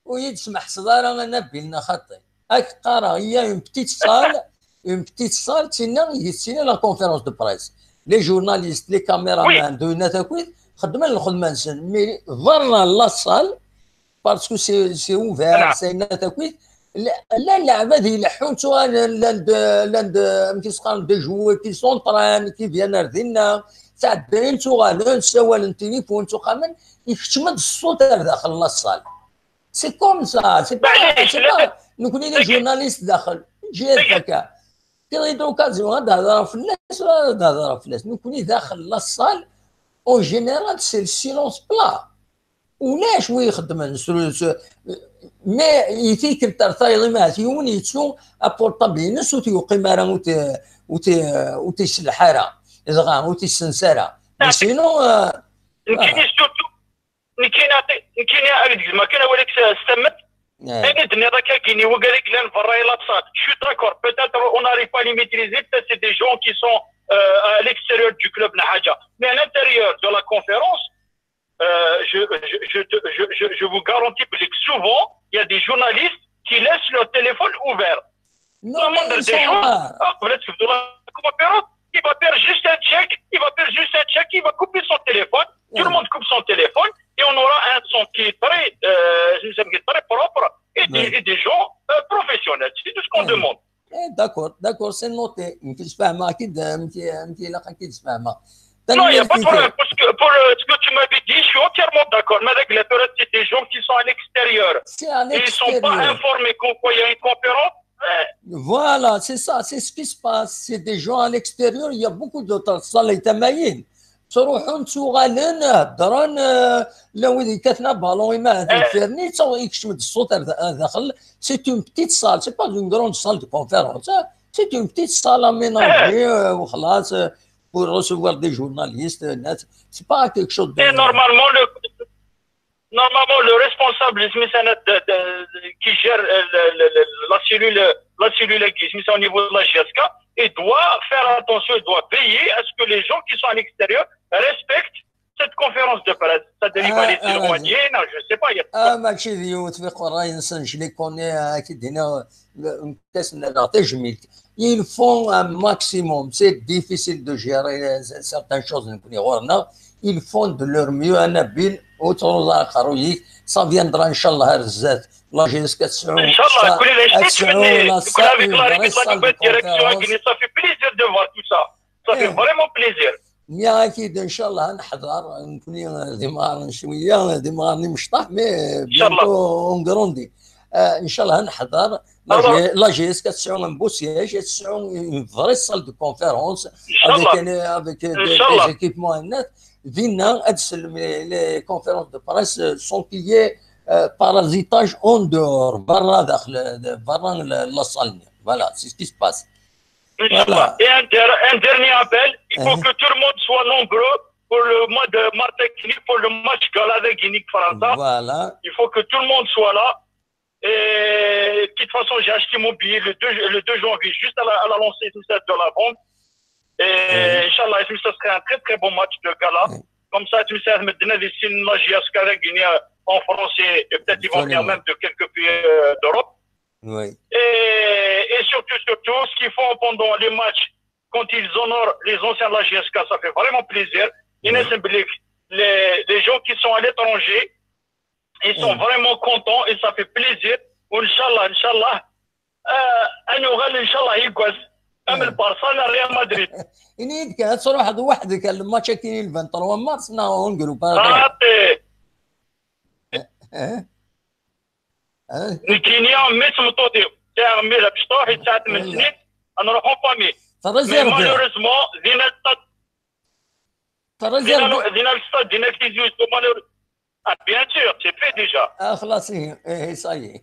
ويتسمح صدارة أنا بيلنا خطي. هاك قرا، هي une petite salle، une petite salle، تينا، هي تينا la conférence de presse. Les journalistes، les caméramans، دوينا تاكويد، خدمنا الخدمة نسن. Mais برا la salle، parce que c'est، c'est ouvert، سينا تاكويد. لا، لا، العباد يلحون، سواء لاند، لاند، أم كيسقان، des joueurs qui s'entraînent، qui viennent ردينا، تعدين، تغالون، سوال التليفون، تخمن، يكتمد الصوت داخل la salle. C'est comme ça, c'est pas, c'est pas, nekkni les journalistes daxel, ǧǧiɣ akka. Kra d'occasion ad hedreɣ fell-as, ad hedreɣ fell-as. Nekkni daxel la salle, en général, c'est le silence plat. Ulac wi ixeddmen s, s, mais i tikkelt ar tayeḍ, ma yiwen yettu apurṭabl-ines ur t-yuqim ara, ur t-, ur t-, ur t-iselleḥ ara, dɣa ur t-issens ara. Mais sinon, euh, nekkini surtout, nekkini, nekkini ad gezmeɣ kan awal-ik s, s tammet. Ayen i d-tenniḍ akka gini, wigad i yellan berra i la salle, je suis d'accord, peut-être on n'arrive pas à les maîtriser, peut-être c'est des gens qui sont, euh, à l'extérieur du club, neɣ ḥaǧa. Mais à l'intérieur de la conférence, euh, je, je, je, te- je, je, je vous garantis que souvent, il y a des journalistes qui laissent leur téléphone ouvert. Non, La moindre mais ils des sont choses, rares. ah, voilà ce que vous la conférence, il va faire juste un check, il va faire juste un check, il va couper son téléphone, tout le monde coupe son téléphone, et on aura un son qui est très, euh, qui est très propre, et des, Ouais. et des gens, euh, professionnels. C'est tout ce qu'on Ouais. demande. Eh, d'accord, d'accord, c'est noté. Nekk sfehmeɣ-ak-id, amek, amek ilaq ad k-id-sfehmeɣ. Non, il n'y a pas de problème. Parce que pour le- ce que tu m'avais dit, je suis entièrement d'accord. Mais avec la période, c'est des gens qui sont à l'extérieur. C'est à Et ils ne sont pas l'extérieur. Informés qu'on croit il y a une conférence. Euh, Voilà, c'est ça, c'est ce qui se passe. C'est des gens à l'extérieur, il y a beaucoup d'autres salles tamayin. Ttruḥun, ttuɣalen, heddren, euh, llan wid yekkaten abalun, ima ahat Eh. deffir-nni, ttaw-, yekcem-d ṣṣut ar da-, ar daxel. C'est une petite salle, c'est pas une grande salle de conférence, hein. C'est une petite salle aménagée, euh, وخلاص, euh, pour recevoir des journalistes, euh, net. C'est pas quelque chose de... Et normalement, le, normalement, le responsable, je me souviens, de- de- de- qui gère, euh, le- le- le- la cellule, la cellule qui, je me souviens, au niveau de la J S K, il doit faire attention, il doit veiller à ce que les gens qui sont à l'extérieur respectent cette conférence de presse. Ça dérive Ah, à les ah, éloigner, non, je sais pas. Il y a Ah, mačči d yiwet fi qerray-nsen, je les connais, euh, ki d-iniɣ, le- mkasn-nneɣ tajmilt. Ils font un maximum. C'est difficile de gérer, euh, certaines choses, nekkni ɣur-neɣ. Ils font de leur mieux, a Nabil, ur ttruẓ ara aqerruy-ik. Ça viendra, inchallah, ar zdat. La J S K ad tesɛu, Inchallah, ça- كل هذا ad الشيء tesɛu تمنيت. la كل salle, هذيك une la vraie réplique, la salle de nouvelle direction, conférence. Ça fait plaisir de voir tout ça. Ça fait Eh. Vraiment plaisir. Nniɣ-ak-id, inchallah, ad neḥḍer. Nekkni d imɣaren cwiya, d imɣaren imecṭaḥ, mais Inchallah. Bientôt on grandit. Euh, inchallah, ad neḥḍer. La Alors- G- la G S K ad tesɛu un beau siège, ad tesɛu une vraie salle de conférence Inchallah. avec, un- avec, euh, des, Inchallah. Des équipements et net. Dinna, ad tsellem les, les conférences de presse, euh, sans qu'il y ait, euh, parazitage en dehors, برا داخل, برا la, la salle. Voilà, c'est ce qui se passe. Inchallah. Voilà. Et un, der- un dernier appel, il faut Uh-huh. Que tout le monde soit nombreux pour le mois de mars, pour le match gala de Guinée-France. Voilà. Il faut que tout le monde soit là. Et de toute façon, j'ai acheté mon billet le deux, le deux janvier, juste à la, à la lancée tout ça de la vente. Et Mhm. Inch'Allah, ça serait un très très bon match de gala. Mhm. Comme ça, tu sais, maintenant, ici, la J S K la Guinée, euh, en France et, et peut-être ils vont venir Absolument. Même de quelques pays euh, d'Europe. Oui. Et, et surtout, surtout, ce qu'ils font pendant les matchs, quand ils honorent les anciens de la J S K, ça fait vraiment plaisir. Oui. Inès Mblik, les, les gens qui sont à l'étranger, ils sont Mhm. Vraiment contents et ça fait plaisir. Inch'Allah, Inch'Allah, euh, ad nuɣal, Inch'Allah, yiggaz. Am Mhm. Le Barça, le Real Madrid. Ini-yi-d kan, ad truḥeḍ weḥd-k ar le match-agi n le vingt-trois mars, neɣ en groupe ara truḥeḍ? Xaṭi. Eh? Eh? Nekkini, mmi-s n tmeṭṭut-iw, sɛiɣ mmi d amecṭuḥ, yesɛa tmen Wala. Snin, ad nruḥ en famille. Mais Terréservé. Malheureusement, dina le stade, Terréservé. Dina le stade, dina Tizi Ouzou, malheureusement. Ah, bien sûr, c'est fait déjà. Ah, خلاص, eh, eh, ça y est.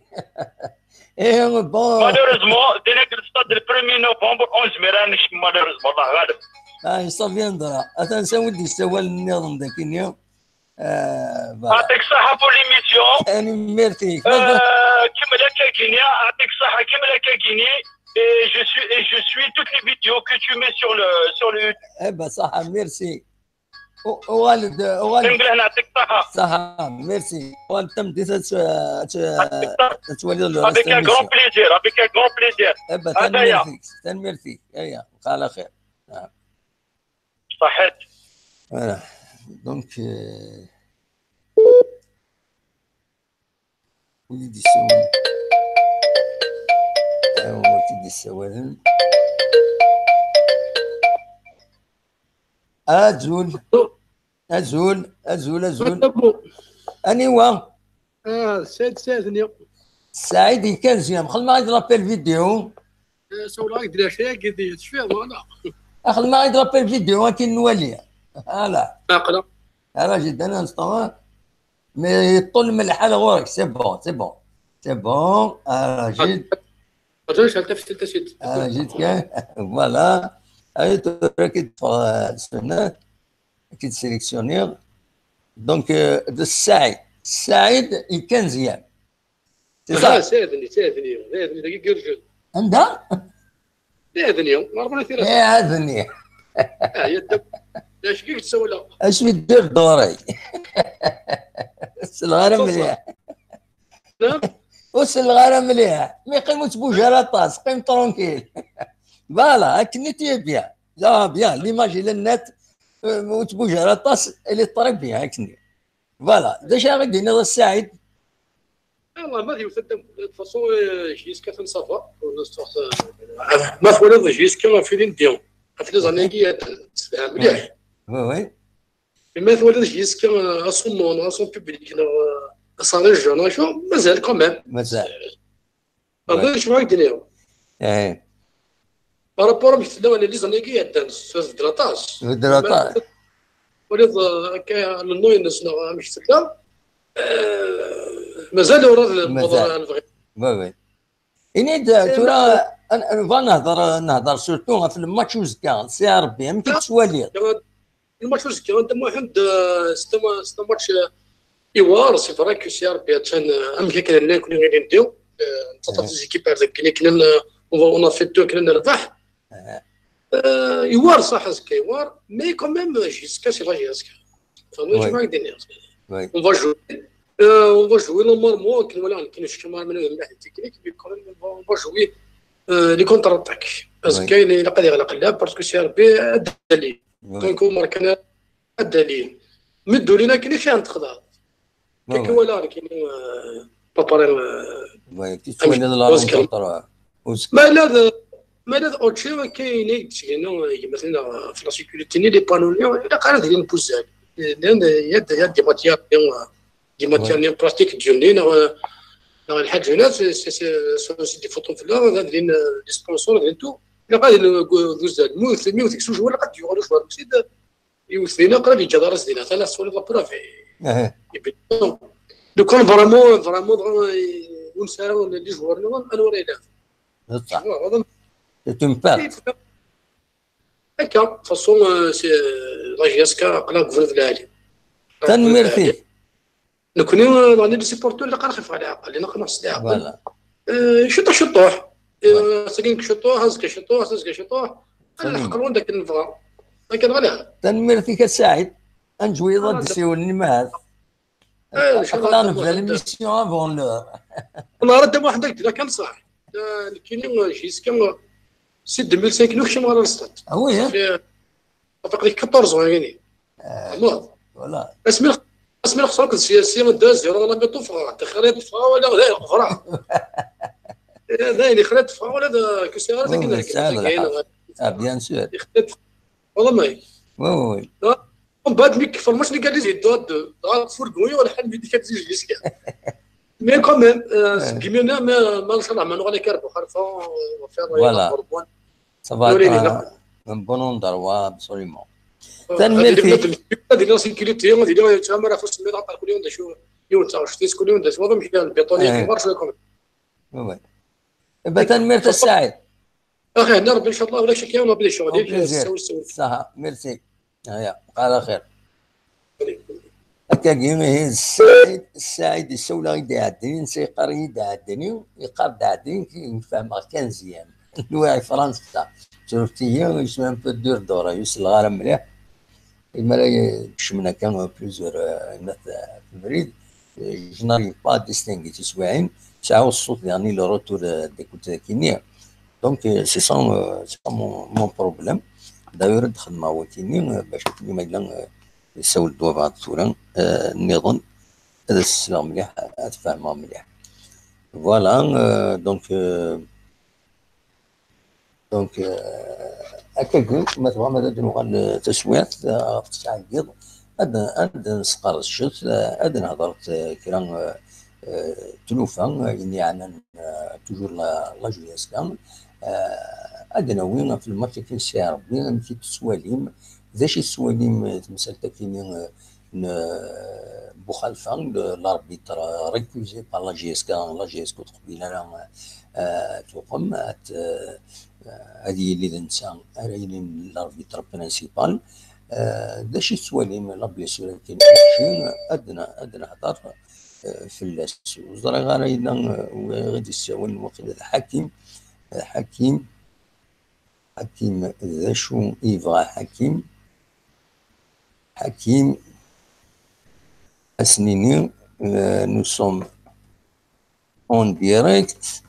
Eh, bon. Malheureusement, dina le stade, le premier novembre, onze mai, malheureusement, Allah غالب. Ah, ça viendra. Atan ansa i d-yessawalen nniḍen dagi-nni. Eh, voilà. يعطيك الصحة pour l'émission. Tanemmirt-ik. Euh, كمل هكا كينيا، يعطيك الصحة، كمل هكا كيني. Et je suis, et je suis toutes les vidéos que tu mets sur le, sur le YouTube. Eh ben, صحة, merci. U-, uɣal-d, uɣal-d. نقول لها يعطيك الصحة. صحة, merci. Uɣal-d tameddit ad t-, ad t-, ad twaliḍ le reste Avec un grand de l'émission. Plaisir, avec un grand plaisir. Eh ben, هذا هي. tanemmirt-ik, tanemmirt-ik. Aya, xala xir. Ah. صحيت. Voilà. Donc, euh, wid i d-yessawalen. Awa, wid i d-yessawalen. Azul. Azul, azul, azul. Aniwa? Ah, Saïd, Saïd-nni. Saïd ikan ziɣ, xedmeɣ-ak-d l'appel vidéo. Eh, sawleɣ-ak-d lɛecra-agi, di tecfiḍ, wala? Xedmeɣ-ak-d l'appel vidéo akin nwali. Voilà. Aqla. Ara jid un instant, hein. Mais yeṭṭulem lḥal ɣur-k, c'est bon, c'est bon. C'est bon, ara jid. Rǧu cɛel taftilt a Sidi. Ara jid kan, voilà. Ay tura ki d-teffeɣ, euh, ssunet, ki d-sélectionniɣ. Donc, euh, d Saïd. Saïd ikan ziɣ. C'est ça. Ah, Saïd-nni, Saïd-nni, Saïd-nni, dagi yerǧel. Anda? Saïd-nni, Ṛebbi ad t-yerr. Saïd-nni. Ah, yadda. D acu i k-d-sawleɣ? Acu i d-dur duri? Ur selleɣ ara mliḥ. Naam? Ur selleɣ ara mliḥ. Mi qqim ur ttbuj ara aṭas, qqim tranquille. Voilà, akken i t-yebya. Là, bien, l'image il est nette, euh, ur ttbuj ara aṭas, elle est très bien, akken. Voilà, d acu ara d-tiniḍ a Saïd? Allah, ma d yiwet ad d-, de toute façon, euh, jusqu'à fin, ça va. Ma twalaḍ jusqu'à la fin, ɣef les années-agi, ad tefhem mliḥ. Oui, oui. Mais ma twalaḍ jusqu'à, euh, à son nom, à son public, neɣ, euh, à sa région, neɣ acu, mazal quand même. Mazal. Hada d acu ara k-d-iniɣ. Eh, Par rapport amek tella les années-agi iɛeddan, tbeddel aṭas. Tbeddel aṭas. Twalaḍ, euh, akka, le nom-ines neɣ amek tella, euh, mazal ur ad Mazal. Nebɣi. Oui, oui. Ini-d, tura, an-, nebɣa nehder, nehder surtout ɣef le match uzekka, si Rebbi, amek i tettwaliḍ? Le match uzekka, Dda Muḥend, euh, c'est un, c'est un match, euh, iwar, c'est vrai que si Rebbi attan, euh, amek akken llan nekni ilindi, euh, netta des équipes ar deg nekni, euh, on va, on a fait deux, nekni nerbeḥ. Euh, iwar, صح, azekka iwar, mais quand même, euh, jusqu'à, c'est vrai, jusqu'à. Enfin, Oui. Je vais dire, Oui. On va jouer. Euh, on va jouer normalement, كي نولي كي نشكي مع من الملاح التكنيك, mais quand même, on va, on va jouer, euh, les contre-attaques. Parce Oui. que il a pas de la parce que c'est un peu d'aller. Oui. Donc, on marque un d'aller. Mais de l'île, qui n'est pas un train. Oui, Quelques oui. Voilà, qui n'est, euh, pas pareil, euh, Oui, qui soit de la Oscar. Rencontre, euh, Oscar. ما لا ذا، ما لا ذا أوتشي كاين يتسجلوا مثلا في la sécurité ni les panneaux, لا قال هذه نبوزال. لأن يد، يد des matières, des matières pratique ديالنا, نغ الحاج هنا, c'est, c'est, c'est, c'est des photos في الله, هذا les sponsors, et tout. لا قال دوزال. مو، مو تكسو جوال قد يغلو جوال مسيد. يوثينا قريب يجي دار زينة. أنا سولي la preuve. Eh, لو كان vraiment, vraiment, vraiment, ونسى les joueurs, non, أنا ولا إله. بصح. هذا C'est une perte. هكا, de toute façon, euh, c'est, euh, la J S K, قلنا قبل في العالي. Tanemmirt-ik. نكوني، آه، راني les supporters اللي قال خف على عقل، اللي نقنع سلاح. Voilà. آه، شطوح، شطوح. آه، ساكن شطوح، هزك شطوح، هزك شطوح. أنا الحق لون داك نبغى. ما كان غير. Tanemmirt-ik a Saɛid. Ad nǧew iḍ ad d-siwlen imahal. آه، إن شاء الله. Aql-aɣ nebda l'émission avant l'heure. والله راه واحد داك كان صح. آه، كاين جيسكا سي deux mille cinq نكشم على الستاد. Ah oui, hein? في، فقط quatorze ans يعني. والله. Voilà. اسمي الخ-، اسمي الخسارة السياسية ما داز، راه لا ميطو فغا، تخريط فغا ولا لا يغفرها. لا، يعني خريط فغا ولا دا، كسي غير Oui, داك oui, الناس ça, كاين. Ah, bien sûr. يخريط. والله ما هي. Oui, oui, oui. ومن بعد ملي كيف الماتش اللي قال لي زيد دو دو، دو فورغوي ولا حال ميدي كتزيد جيسكا. Mais quand même, euh, سقيمينا ما، ما شاء الله ما نغني كاربو خلفا، وفي Voilà. بوربون. Ça va Oui, être oui, un, non. Un bon endroit, absolument. هذه Tanemmirt-ik. هذه لا سيكوريتي، هذه لا تعمر في السميد عطا كل يوم داشو. يوم تاع شتي كل يوم داش، هذا مشكل البيطونية إيه. كبار شوية كمان. Oui, oui. Eh ben, tanemmirt a Saɛid. اخي هنا ربي ان شاء الله ولا شك يوم بلي شغل Au plaisir. السوي السوي. صح, merci. هيا, على خير. Akkagi, ihi Saɛid, Saɛid yessawel-aɣ-d iɛeddayen, netta yeqqar-iyi-d iɛeddayen, yeqqar-d iɛeddayen, fehmeɣ kan ziyan. Nwiɣ i Fransa, tureft-iyi, je suis un peu dur d'oreille, ur selleɣ ara mliḥ. Imi ara kecmen akka plusieurs, euh, imat, euh, abrid, euh, je n'arrive pas à distinguer tiswiɛin, sɛiɣ ṣṣut, yeɛni le retour, euh, d'écoute dagi-nni. Donc, euh, c'est ça, euh, c'est ça mon, mon problème. D'ailleurs, ad xedmeɣ wagi-nni, euh, bac akken ma yella, euh, yessawel-d wabɛaḍ tura, euh, nniḍen, ad as-sleɣ mliḥ, ad fehmeɣ mliḥ. Voilà, euh, donc, euh, donc, euh, akkagi, ma tebɣam ad d-nuɣal, euh, taswiɛt, euh, ɣef tesɛa n yiḍ, ad, ad nesqerdec, euh, ad nehder, euh, kra, euh, eh, tlufa, eh, ayen yeɛnan, eh, toujours la, la J S K. Eh, ad d-nawi ɣef lmatch akken sɛiɣ Rebbi, amek i tettwalim, d acu i tettwalim, eh, temsalt-akini, eh, n, eh, Buxalfa, le, l'arbitre, eh, récusé par la J S K, la J S K ur teqbil ara, eh, tuqem, ad, eh, ad yili d netta ara yilin l'arbitre principal. Eh, d acu i tettwalim, la blessure akken, ad n-, ad nehder, eh, fell-as. Ur ẓriɣ ara yella, eh, wi i d-yessawalen, waqila d Ḥakim. Eh, Ḥakim, Ḥakim, d acu i yebɣa Ḥakim? Ḥakim, ad s-nini, eh, nous sommes en direct.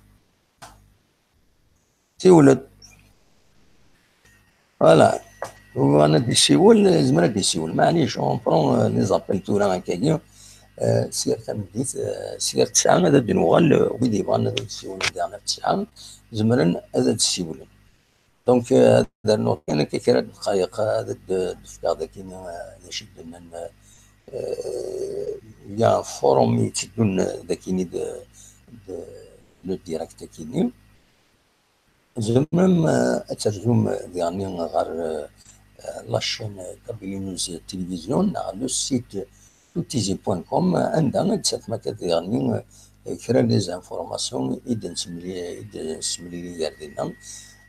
Siwlet. Voilà. Bɣan ad d-isiwel, yezmer ad d-isiwel. Maɛlic, on prend, euh, les appels tura akkagi. Euh, s yir tameddit, euh, s yir tesɛa ad d-nuɣal, euh, wid yebɣan ad d-siwlen diɣen ɣef tesɛa, zemren ad d-siwlen. Donc, euh, ad rnuɣ kan akka kra n ddqayeq, ad d-, d-fkeɣ dakini, euh, d acu i d-nnan, euh, il y a un forum i yetteddun dakini de, de, le direct akini. Tzemrem, eh, ad terzum, eh, diɣen ɣer, eh, la chaîne Kabylie News Télévision neɣ le site toutizi point com, eh, anda ad d-tafem akka diɣen, eh, kra n les informations i d-nessemli-, i d-nessemlili gar dinna.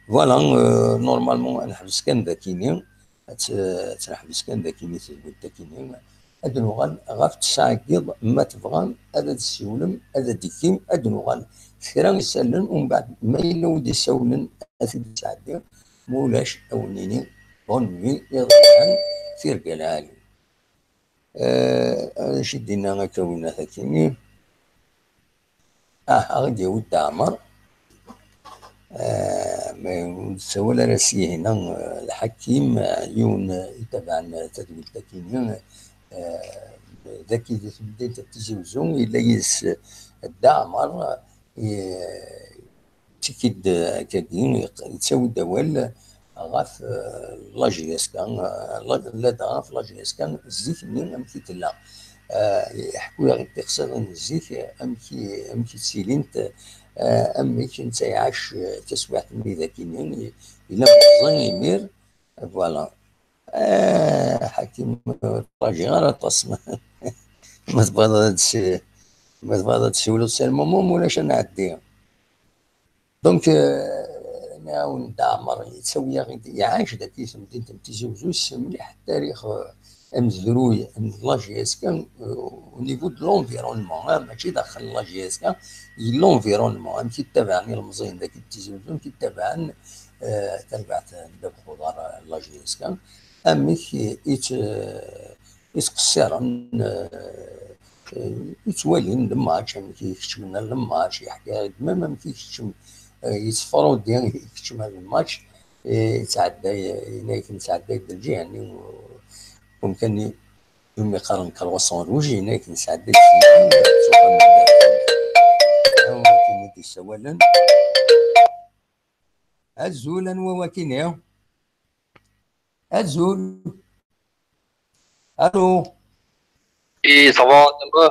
Voilà, eh, normalement, ad neḥbes kan dakini. Ad tt-, ad tt-neḥbes kan dakini, tedwilt akini. Ad nuɣal ɣef tesɛa n yiḍ, ma tebɣam, ad, ad d-ssiwlem, ad d-ikkim, ad nuɣal kra isallen, umbeɛd, ma yella wi d-isawlen, ad t-id-nesɛeddi, ma ulac, ad wen-nini, bonne nuit, iḍ yelhan, tirga lɛali. Eh, acu i d-yenna akka winna takini? Ah, aɣ-d-yawi Dda Ɛmer. Eh, ma ur d-tsawal ara s yihina, eh, lḥakim, eh, yiwen, eh, itabaɛen tadwilt akini, eh, daki di temdint n Tizi Wezzu, yella yid-s, eh, Dda Ɛmer, eh, Tiki-d, eh, akkagi, yettawi-d awal ɣef, eh, la J S K, eh, la, ladɣa ɣef la J S K zik-nni amek i tella. Eh, iḥekku-yaɣ-id tiqsiḍin n zik, amek i, amek i ttilint, eh, amek netta iɛac, eh, taswiɛt-nni dakini, yella meẓẓi imir, voilà. Eh, ḥakim, ur ṭṭajiɣ ara aṭas. Ma, ma tebɣiḍ ad tsi-, ma tebɣiḍ ad tessiwleḍ s lmumum, ulac ad nɛeddi. Donc, euh, nɛawen Dda Ɛmer, yettawi-aɣ-id, iɛac dagi temdint n Tizi Wezzu, yessen mliḥ tarix, euh, amezruy n la J S K, euh, au niveau de l'environnement, ah, mačči daxel n la J S K, i l'environnement, amek i ttabaɛen ilemẓiyen dagi n Tizi Wezzu, amek i ttabaɛen, euh, tarbaɛt n ddabex uḍar, euh, la J S K, amek i, i tt-, i ttqeṣṣiren, eh, eh, i ttwalin le match, amek i keččmen le match, yeḥka-d même amek i keččem, eh, yettfrudi i keččem le match, eh, yettɛedday, yenna-yak nettɛedday-d lǧiha-nni, umkan-nni, umi qqaren croissant rouge, yenna-yak nettɛedday-d akken i d-ssawalen. Azul, anwa wakini? Azul. Allô. I, ça va, ça va?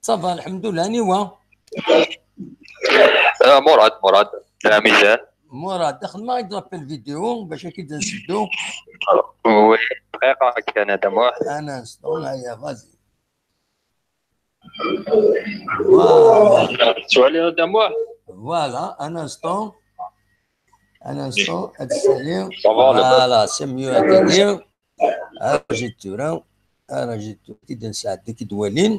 Ça va, lḥemdullah, aniwa? Ah, Murad, Murad, Dramizan. Murad, xedmeɣ-ak-d l'appel vidéo bac ad k-id-nseddu. Oui, دقيقة كان هذا واحد. Un instant, هيا, vas-y. Voilà. Voilà, un instant. Un instant, ad ssaliɣ. Ça va, voilà, c'est mieux, ad iliɣ. Arajit tura, arajit tura, ad nesɛeddi-k-id walin.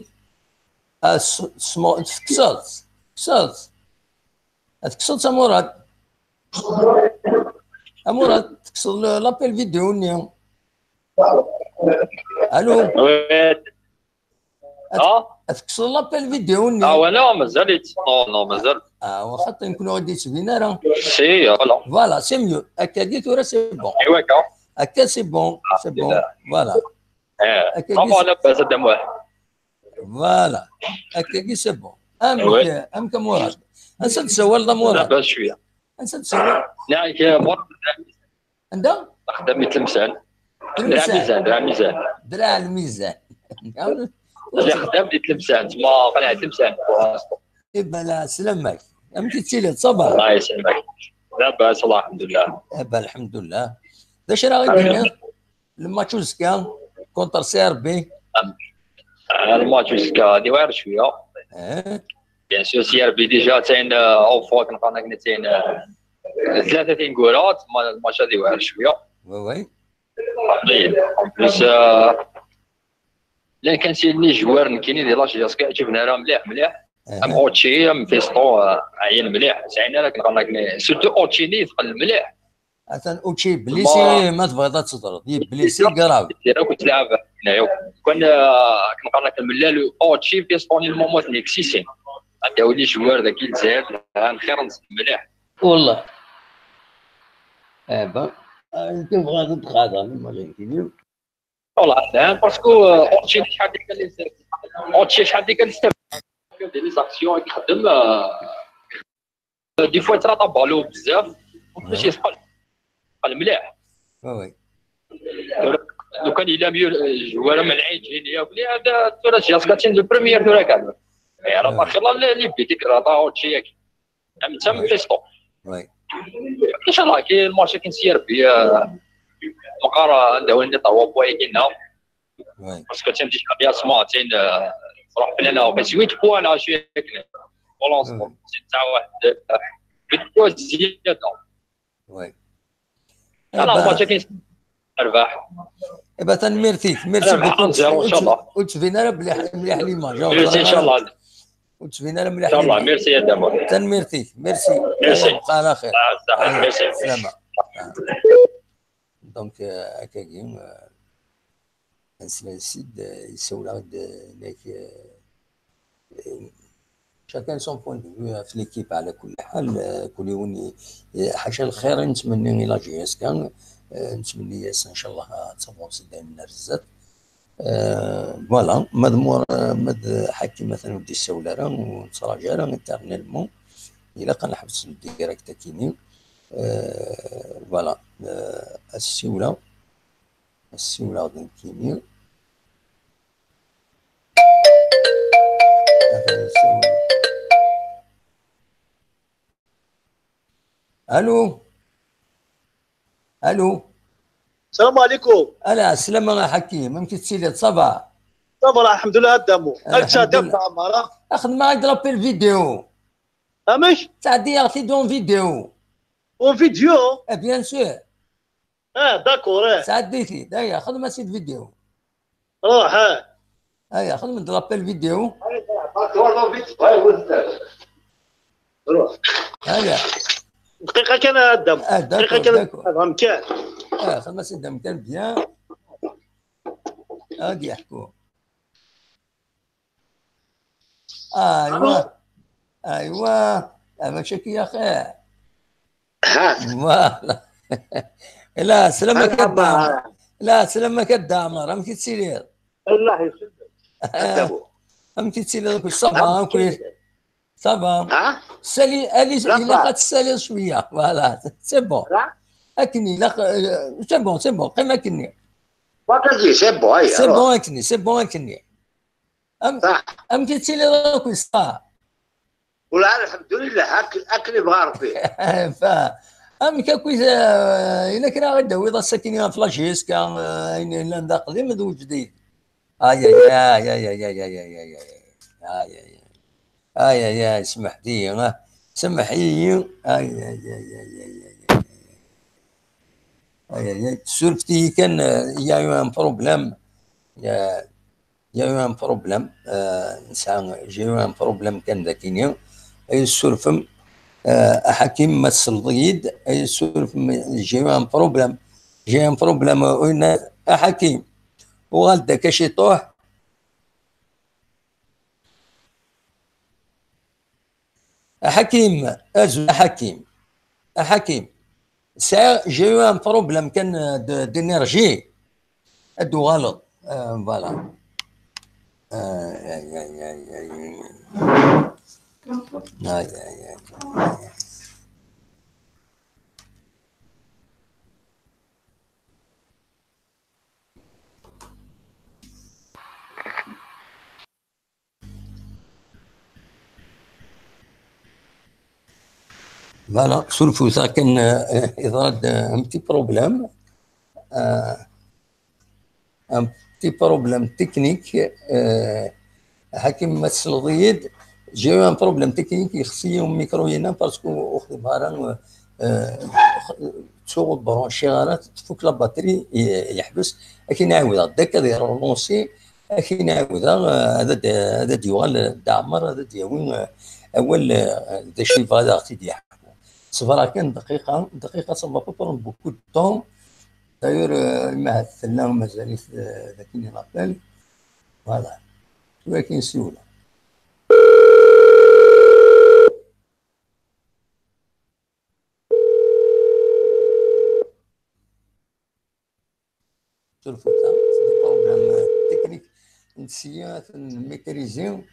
Ah, s-, sma-, tekkseḍ, tekkseḍ. Ad tekkseḍ, a Murad. A Murad, tekkseḍ l-, l'appel vidéo-nni. Allô? Oui. Ad, ah? Ad tekkseḍ l'appel vidéo-nni. Ah, voilà, mazal-itt. Non, non, mazal. Ah, wa xaṭi, nekni ur d-yettbin ara. Si, voilà. Voilà, c'est mieux. Akkagi tura, c'est bon. Iwa akka. Akka, c'est bon, ah, c'est bon. Voilà. Eh, akkagi, ah, c'est, voilà, bas, Adam, ouais. Voilà. Akkagi, c'est bon. Amek, ouais, amek a Murad? Ansa d-tsawaleḍ a Murad? Labas cwiya. Ansa d-tsawaleḍ? Neɣ, eh, Murad. Anda? Axeddam i Tlemsan. Tlemsan. Dra Lmizan, Dra Lmizan. Dra Lmizan. Lliɣ xeddam di Tlemsan, tma qelɛet Tlemsan pour l'instant. Iban la selamak. Amek i tettiliḍ, ça va? Allah yesselmek. Labas, Allah, alḥemdulillah. Iban, alḥemdulillah. D acu ara ɣ-d-tiniḍ? Lmatch uzekka contre C R B. Ah, lmatch uzekka, ad iwɛer cwiya. Eh? Bien sûr, C R B déjà atan, euh, au fond, akken qqaren akken atan, euh, tlata tineggura, ma-, lmatch ad iwɛer cwiya. Oui, oui. En plus, euh, llan kan sin n yijwar nekkini di la J S K, ɛǧiben ara mliḥ, mliḥ. Aha. Am Ochi, am Fiston, euh, ɛyan mliḥ. Sɛin ara akken qqaren akken, surtout Ochi-nni yetqel mliḥ. Atan Ochi blessé, ma tebɣiḍ ad teẓreḍ. Yebblisi grave. Tira akk tleɛb hna yakk. Kan, ah, akken qqaren akken mellal Ochi Fiston i lmumut n Mexique. Ad d-awi les joueurs dagi Lezzayer, lhan xir-nsen mliḥ. Wallah. Eh ben, ah, tebɣiḍ ad txaḍer, imagine-k. Wallah, lhan, parce que, euh, Ochi, شحال ديك اللي، Ochi شحال ديك اللي استفاد. Des actions يخدم, euh, des fois يتراطا بالو بزاف، en plus يسقل. قال مليح. Oui, oui. لو كان إلا ميور جوار من العين جيني يا بلي، هذا ترى جاز كاتشين لو بروميير ترى كان. يا راه، oui, ماشاء الله، لي، لي بيتيك راه طاو تشيك. أم تم، oui, فيستو. Oui. إن شاء الله كي الماتش كي نسير بي، آه، مقارا عنده وين طاو بوي كينا. Oui. باسكو تيم ديجا بيان سمارتين، آه، روح بلان، آه، بس ويت بوان، آه، شي هيك. بولونس، oui, سي تاع واحد، آه، ويت بوان زيادة. Oui. لا، إيه، الماتش كاين أرباح. إيه، تنميرتيك، merci beaucoup. واحد صفر إن شاء الله. وتبين راه مليح، مليح ليماج. Merci إن شاء الله. وتبين راه مليح إن شاء الله. Merci يا دامون. تنميرتيك، merci. Merci. إيه، بقى على خير. آه، صح. إيه، merci. سلامة. آه. Donc, euh, هكاكي، euh, Aslasid, euh, yessawel-aɣ-d, euh, nek, euh, euh, chacun son point de vue ɣef l'équipe, ɛla kulli ḥal, euh, kul yiwen i-, i-, ḥaca lxir i nettmenni i la J S K, euh, nettmenni-as, ncallah, ad tavonsi dayem ar zdat. Euh, voilà, ma d Mur-, ma d Ḥakim atan ur d-yessawel ara, ur nettraǧu ara éternellement, ilaq ad neḥbes le direct akini. Euh, voilà, euh, ad ssiwleɣ. Ad ssiwleɣ d nekkini. Alo? Alo? Salam aleykum. Ala, sslama a Ḥakim, amek i tettiliḍ, ça va? Ça va, alḥemdulillah, a Dda Mur. Alḥemdulillah. Ad tɛeddi Ɛmar, a? Axedmeɣ-ak-d l'appel vidéo. Amek? Ttɛeddiɣ-t-id en vidéo. En vidéo? Eh, bien sûr. Ah, d'accord, eh. Sɛeddi-t-id. Aya, xdem-as-id vidéo. Ruḥ, eh. Aya, xdem-d l'appel vidéo. Ruḥ. Aya. دقيقة كان هذا. Ah, d'accord, دقيقة كان d'accord. هذا مكان. Ah, xdem-as-id مكان bien. Ad yeḥku. Aywa. Aywa. Ah, mačči akka ya xir. Ha. Voilà. La, sslama-k a Dda Ɛmer. La, sslama-k a Dda Ɛmer. Amek i tettiliḍ? Allah yesselmek. Amek i tettiliḍ? Ça va, ça va. Ha? Sali, ali, ilaq ad tessaliḍ cwiya. Voilà, c'est bon. Akken ilaq, euh, c'est bon, c'est bon. Qim akkenni. C'est bon akkenni, c'est bon akkenni. Am-, amek i tettiliḍ akk, ça? Wala, alḥemdulillah, ak-, akken ibɣa Rebbi. Fa-, amek akk i, eh, yella kra ara d-tawiḍ ass-akini ɣef la J S K, eh, ayen yellan d aqdim d ujdid? Ay, ay, ay. Ay, ay, ay. Ay, ay, ay, smeḥ-iyi, ah. Smeḥ-iyi. Ay, ay, ay. Ay, ay, ay. Surfet-iyi kan, eh, il y a eu un problème. Eh, Il y a eu un problème, euh, nesɛa, j'ai eu un problème kan dakini. Ay, tessurfem, euh, a Ḥakim, ma tesleḍ-iyi-d, ay, tessurfem, j'ai eu un problème. J'ai un problème, euh, une, a Ḥakim, uɣal-d akka ciṭuḥ. A Ḥakim, azul a Ḥakim. A Ḥakim, sɛiɣ, j'ai eu un problème kan de, d'énergie. Ad d-uɣaleḍ. Euh, voilà. Euh, ay, ay, ay, ay. Ay, ay, ay. Voilà, surfut akken, euh, yeḍra-d, euh, un petit problème. Euh, un petit problème technique. Euh, Hakim, ma tesleḍ-iyi-d, j'ai eu un problème technique, yexsi-yi umikru-ina parce que ur xdimeɣ ara, euh, euh, ttuɣ ur branchiɣ ara, tfuk la batterie, i- yeḥbes. Akken ɛiwdeɣ, deg ad irelansi, akken ɛiwdeɣ, euh, ad d-, ad d-yuɣal Dda Ɛmer, ad d-yawi, euh, awal, euh, d acu yebɣa ad aɣ-t-id-yeḥku. Ṣber kan dqiqa, dqiqa, ça va pas prendre beaucoup de temps. D'ailleurs, euh, ma tella mazal-it, euh, d akken i l'appel. Voilà. Tura kan siwla. Surfut, c'est des problèmes techniques. Nsiya ad ten-maîtriser.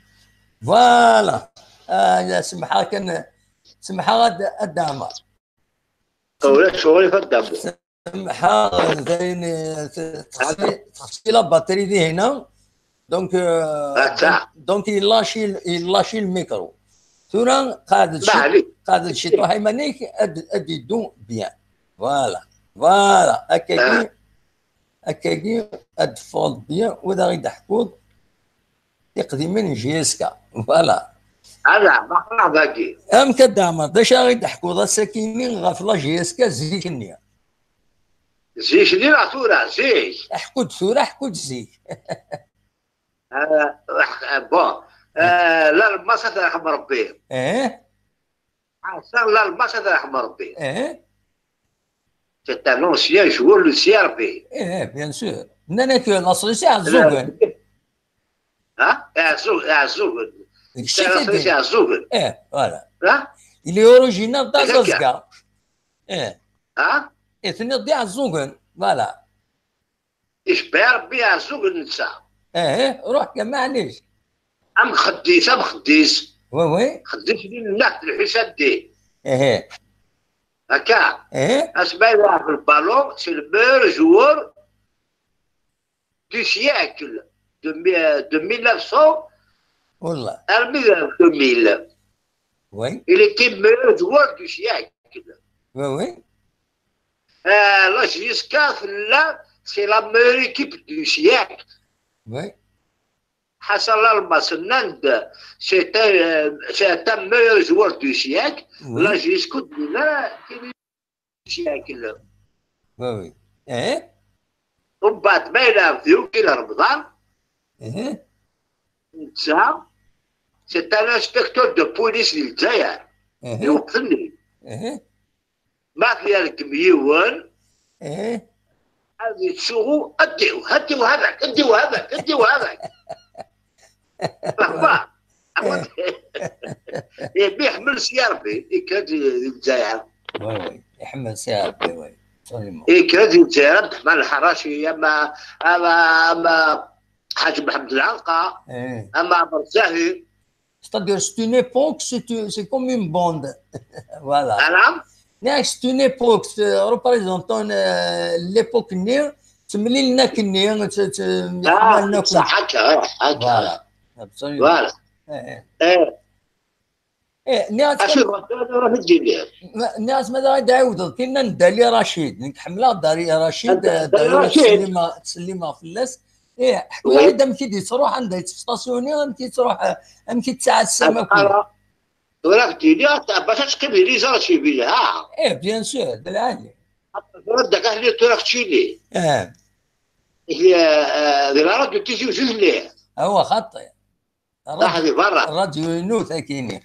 Voilà. Ah, ya, semḥeɣ kan, semḥeɣ ad, ad d-ameɣ. Ulac ccɣel i fadda. Semḥeɣ, dayen, t-, texsi, texsi la batterie di hina. Donc, euh, donc, il lâche, il lâche le micro. Tura, qɛed ciṭ-, qɛed ciṭuḥ iman-ik, ad, ad yeddu bien. Voilà. Voilà. Akkagi, akkagi, ad teffɣeḍ bien, u ad aɣ-id-teḥkuḍ tiqdimin n J S K. Voilà. Ala, baqraɣ dagi. Amek a Dda Ɛmer, d acu ara ɣ-id-teḥkuḍ ass-akini ɣef la J S K zik-nni? Zik-nni neɣ tura? Zik. Ḥku-d tura, ḥku-d zik. Ah, ah, bon. Ah, Lalmas ad t-yerḥem Rebbi. Eh? Ah, ça, Lalmas ad t-yerḥem Rebbi. Eh? C'est un ancien joueur de C R B. Eh, bien sûr. Nnan-ak laṣel-is Iɛeẓẓugen. Ha? Iɛeẓẓu-, Iɛeẓẓugen. Deg C'est un ancien Iɛeẓẓugen. Eh, voilà. Ha? Il est originaire d'Azazga. Eh. Ha? Eh, tenniḍ-d Iɛeẓẓugen. Voilà. Icebbeɛ Rebbi Iɛeẓẓugen netta. Eh, ruḥ kan, maɛlic. Am Xeddis, am Xeddis. Oui, oui. Xeddis-nni n Nna Lḥusa ddin. Eh. Akka. Eh. Asma yelɛeb lbalon, c'est le meilleur joueur du siècle, de mi-, de mille neuf cents Wallah. Armi d deux mille. Oui. Il était meilleur joueur du siècle. Oui, oui. Euh, la J S K, là, c'est la meilleure équipe du siècle. Oui. Ḥaca Lalmas nnan-d, c'est un, euh, c'est un meilleur joueur du siècle. Oui. La J S K, là, c'est le siècle. Oui, oui. Eh? Umbeɛd ma yelɛeb di ukil Remḍan, eh, netta, c'est un inspecteur de police di Lezzayer. Eh. Iwqef-nni. Eh. Ma t-yergem yiwen, eh, ad yettsuɣu, ad d-iw-, ad d-iwehhabak, ad d-iwehhabak, ad d-iwehhabak. Fehmeɣ. Eh. Iḥemmel si Rebbi, yekker-d di Lezzayer. Oui, oui, iḥemmel si Rebbi, oui, absolument. Yekker-d di Lezzayer, Abderrahman Lḥaraci, ama, ama, ama Ḥaǧ Mḥemmed Lɛelqa, eh, ama Ɛmer Zahir. C'est-à-dire, c'est une époque, c'est une, c'est comme une bande. Voilà. Voilà. C'est une époque, c'est représentant, euh, l'époque-nni, temlil-nni, t-, t-, ah, myeḥmalen akk. Ṣṣeḥ, akka, akka. Voilà. Absolument. Voilà. Eh, eh. Eh. Eh, nniɣ-as acu kan, tebɣa tura ad d-tiniḍ? Ma-, nniɣ-as ma d-ɛiwdeḍ tinna n Dali Racid. Nekk ḥemmleɣ Dali Racid, Dali, eh, Dali Racid. Ttsellimeɣ, ttsellimeɣ fell-as. Ih, ḥku-aɣ-d amek i d-yettruḥ, anda yettefstasyuni, amek yettruḥ, amek i yettɛassa akk. Tura ad k-d-iniɣ, bac ad teqqim di lizar, ad yelha. Eh, bien sûr, d lɛali. Tura ad k-d-iniɣ tura keččini. Eh. Eh, eh, di la radio Tizi Uzzu-nni. Awa, xaṭi. Saḥ, di berra. Rradyu-inu, takini.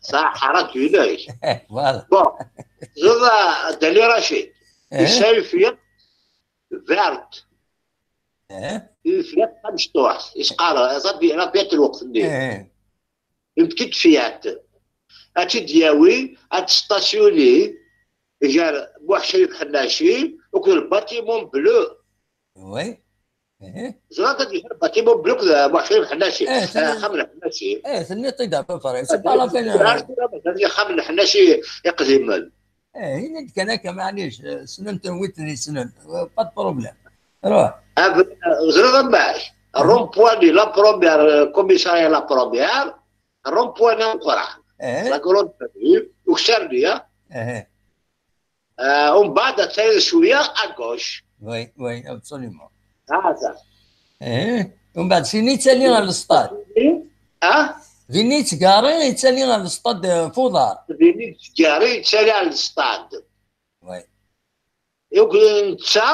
Saḥ, rradyu-inek. Voilà. Bon, teẓriḍ, a Dali Racid, eh, yesɛa yefyaq vert. Eh? Yefyaq tamecṭuḥt, yesqar, Rabia, Rabia n lweqt-nni. Eh. Une petite fillette. Ad tt-id-yawi, ad testasyuni gar Muḥ Crif Ḥennaci akked le bâtiment bleu. Oui. Eh. Ẓriɣ ad d-yeffer bâtiment bleu akked Muḥ Crif Ḥennaci. Eh, eh, tenniḍ-t-id à peu près. C'est pas la peine. Ɣer tura mazal axxam n Ḥennaci iqdimen. Eh, ini-d kan akka, maɛlic, eh, ssnen-ten wid ten-yessnen. Eh, pas de problème. Ruḥ. Ah, ẓriɣ amek. Eh. Rond-point de la première, euh, commissariat la première, rond-point ameqqran. Eh. La grande avenue. ukessar-nni, ah. Aha. Ah, umbeɛd ad taliḍ cwiya à gauche. Oui, oui, absolument. Hada. Eh, umbeɛd syin yettali ɣer lestad. Ah? Din yettgari, yettali ɣer lestad, eh, f uḍar. Din yettgari, yettali ɣer lestad. Oui. Yak netta,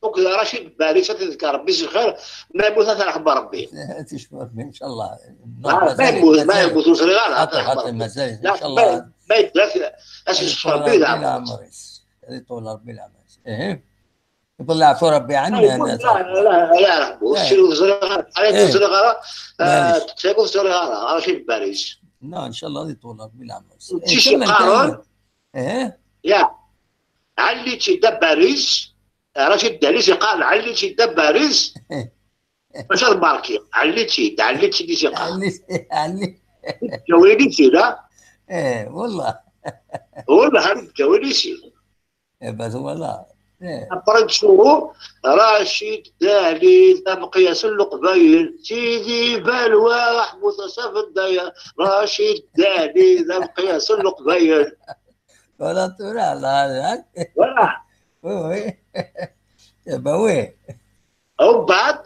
yak Racid Baris, ad t-iḍegger Rebbi s lxir, ma yemmut ad t-yerḥem Rebbi. Ad t-yecfu Rebbi, ncallah. Ah, ma yemmut, ma yemmut ur ẓriɣ ara, ad t-yerḥem Rebbi. Mazal, ncallah. Ma yedda, ad s-yecfu Rebbi leɛmer-is. Ad iṭul Rebbi leɛmer-is. Ihi. Iḍel leɛfu Rebbi ɛenna. Ur ẓriɣ ara, ur ẓriɣ ara, ah, ur ẓriɣ ara, Racid Baris. Non, ncallah ad iṭul Rebbi leɛmer-is. Ih. Ya. Ɛelli-tt-id a Baris, Racid Dalis yeqqar ɛelli-tt-id a Baris, maca d Marki, ɛelli-tt-id, ɛelli-tt-id i s-yeqqar. Ɛelli, ɛelli. Ǧǧawin-itt-id, ha? Eh, wallah. Wallah, ǧǧawin-itt-id. Eh, bas, wallah. Eh. Après, Racid Dalis, d ameqyas n Leqbayel, Sidi Balwa, Ḥmut Asaf Daya, Racid Dalis, d ameqyas n Leqbayel. Voilà, tura, la, la. Voilà. Oui, oui. Eh ben oui. Umbeɛd,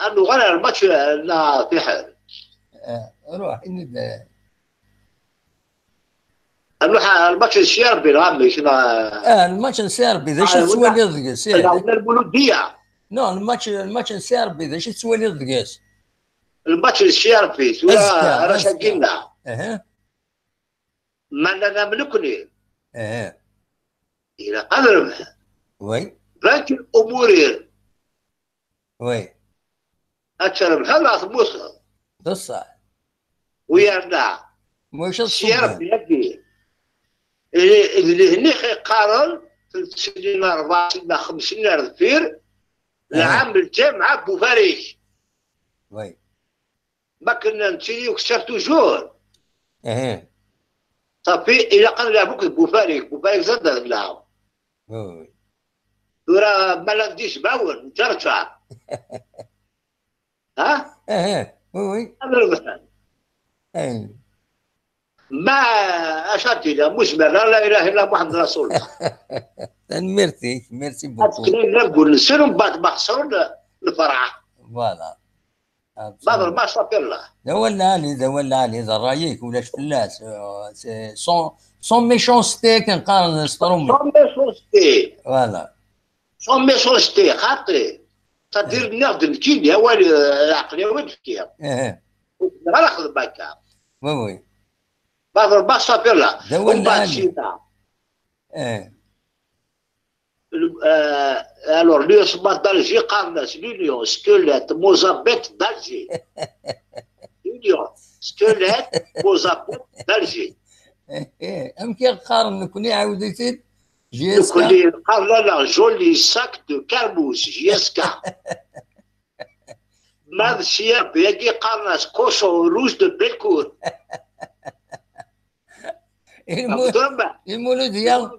ad nuɣal ar lmatch n Fiḥel. Eh, ruḥ, ini-d. Ad nruḥ ar lmatch n C R B, neɣ amek, neɣ? Ah, lmatch n C R B, d acu tettwaliḍ deg-s? Eh. Neɣ Lmuludiya. Non, lmatch, lmatch n C R B, d acu tettwaliḍ deg-s? Lmatch n C R B, tura, azekka, ara azekka. Cagina. Aha. Ma nnan-am nekni, eh, ilaq ad rebḥen. Oui. Bakken umurir. Oui. Ad trebḥeḍ neɣ temmuteḍ. D ṣṣeḥ. U yerna, maca s yireb yagi, d lehni i qqaren, telt snin, rebɛa snin, xems snin ar deffir, eh, lɛam n lǧamɛa n Bufarik. Oui. Ma kena nettili ukessar toujours. Ehe. Safi, ilaq ad nleɛb akked Bufarik. Bufarik zad ad nleɛb. Oui, oui. Tura ma llan d izmawen, nǧerǧer. Ha? Ehe, oui, oui. Ad rebḥen. Ehe. Ma acu ad d-iniɣ, mu zemreɣ, la ilaha illa Muḥemmed Rasulullah. Tanemmirt-ik, merci beaucoup. Ad kkren irgul-nsen, umbeɛd ma xesren, lferḥ. Voilà. Absolument. Bader ma ṣafirlah. D awal lɛali, d awal lɛali, d ṛṛay-ik, ulac fell-as. Euh, c'est sans, sans méchanceté, akken qqaren s tṛumit. Sans méchanceté. Voilà. Sans méchanceté, xaṭi. C'est-à-dire, eh, nniɣ-d nekkini, awal, euh, ɛqel-iw i d-fkiɣ. Eh. Ur zmireɣ ara xedmeɣ akka. Oui, oui. Bader ma ṣafirlah. D awal lɛali. Umbeɛd sina. Eh. Le, euh, alors, l'U S M A d'Alger, qqaren-as l'Union Squelette Mozabit d'Alger. Union Squelette Mozabit d'Alger. Eh, eh, amek i qqaren nekni, ɛawed-it-id? J S K. Nekni qqaren-aneɣ Joli Sac de Carmouche, J S K. Ma d C R B-agi qqaren-as Cochon Rouge de Bellecour. Lmu-, Lmuludiya.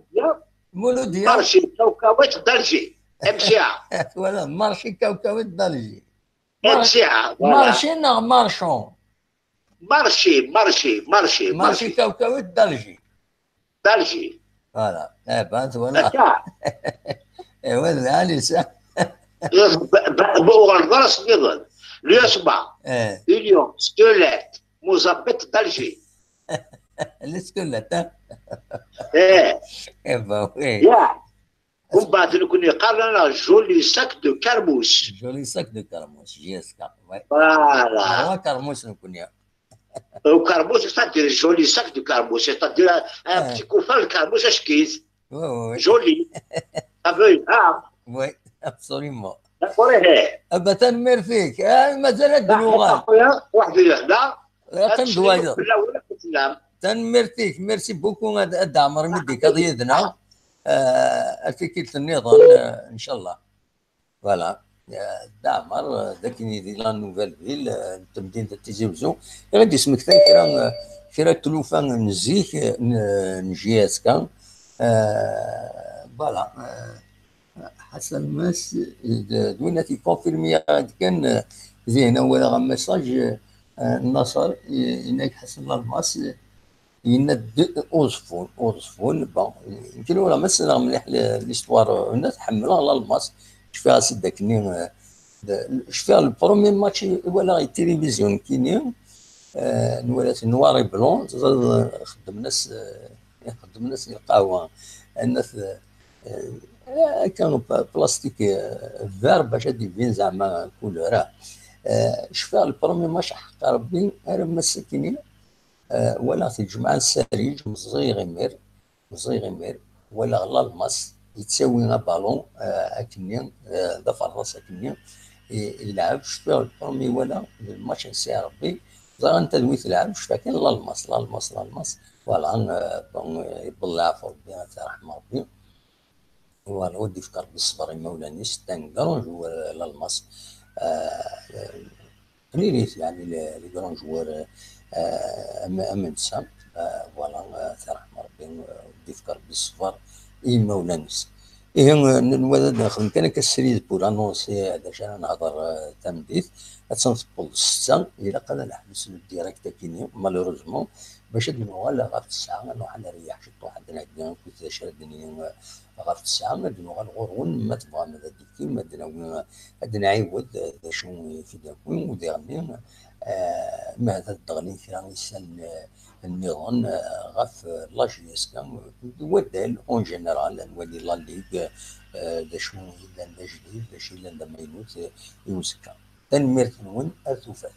Lmuludiya. Marché Cacahuètes d'Alger, M C A. Voilà, marché Cacahuètes d'Alger. M C A, voilà. Marché neɣ marchand? Marché, marché, marché, marché. Marché Cacahuètes d'Alger. D'Alger. Voilà. Eh ben, voilà. Akka. Eh, ouais, allez, ça. Eh, ba, ba, ba, uɣaleɣ d aras nniḍen. L'U S M A. Eh. Union Squelette Mozabit d'Alger. L'esquelette, hein? Eh. Eh ben, oui. Ya. Umbeɛd nekni qqaren-aneɣ Joli Sac de Carmouche. Joli Sac de Carmouche, J S K, ouais. Voilà. Neɣ wa Carmouche nekni. Au Carmouche, c'est-à-dire Joli Sac de Carmouche, c'est-à-dire un, un petit coffret de Carmouche acek-it. Oui, oui, oui. Joli. Ça veut dire, ah. Oui, absolument. D'accord, eh. Ah, bah, tanemmirt-ik. Ah, mazal ad d-nuɣal. Waḥed yehda. Qqim d wayeḍ. Fell-awen akk tellam. Tanemmirt-ik, merci beaucoup, ad, ad d-ɛmer mi d-ikkaḍ yid-neɣ. Ah, ar tikkelt nniḍen, ah, ncallah. Voilà. Ah, d aɛmer, ah, d akken i di la nouvelle ville, ah, n temdint n Tizi Wezzu. I ɣ-d-ismektay kra, ah, kra n tlufa n zik, ah, n, n J S K. Ah, voilà. Ah, Ḥasan Mas, d, d win ad t-ikonfirmi-yaɣ-d kan, eh, dihin walaɣ amessage, eh, n Naṣer, i, yenna-k Ḥasan Lalmas, eh, Yenna-d Uẓeffun, Uẓeffun, bon, nekk ur ma ssneɣ mliḥ l'histoire, ḥemmleɣ Lalmas, cfiɣ-as-d akkenni, cfiɣ le premier match i walaɣ i tilivizyu nekkini, nwala-t noir et blanc, teẓriḍ, xeddmen-as, xeddmen-as lqahwa, anat, akka, plastik vert bac ad d-ibin zeɛma couleur. Cfiɣ le premier match, ḥeqqa Rebbi, arma ass-akini, walaɣ-t iǧemɛen Sariǧ, meẓẓiyeɣ imir, meẓẓiyeɣ imir, walaɣ Lalmas yettawi abalun, akkenni, d aferḍas akkenni, ilɛeb, cfiɣ le premier walaɣ, d lmatch n Si Rebbi, ẓriɣ anta d wi telɛeb, cfiɣ kan Lalmas, Lalmas, Lalmas, voilà, bon, yewweḍ leɛfu Rebbi, ad t-yerḥem Rebbi. Voilà, ur d-ifka Rebbi ṣṣber i imawlan-is, c'est un grand joueur, Lalmas. Qlilit, yeɛni, les grands joueurs, am, am netta, voilà, ad t-yerḥem Rebbi, ur d-ifka Rebbi ṣṣber i imawlan-is. Ihi, nenwa ad nexdem kan akka srid pour annoncer d acu ara nehder tameddit, attan tewweḍ ssetta, ilaq ad neḥbes le direct akini, malheureusement, bac ad nuɣal ɣef ttesɛa, ad nruḥ ad nreyyeḥ ciṭuḥ, ad d-nɛeddi akkit d acu ara d-nini ɣef ttesɛa, ad d-nuɣal ɣur-wen, ma tebɣam ad d-ikkim, ad d-nawi, ad d-nɛiwed d acu i t-id-yawi, u diɣenni, ma ad d-ɣlin kra isallen nniḍen ɣef la J S K, d waddal en général, ad nwali la Ligue, d acu yellan d ajdid, d acu yellan d amaynut i uzekka. Tanemmirt-nwen, ar tufat.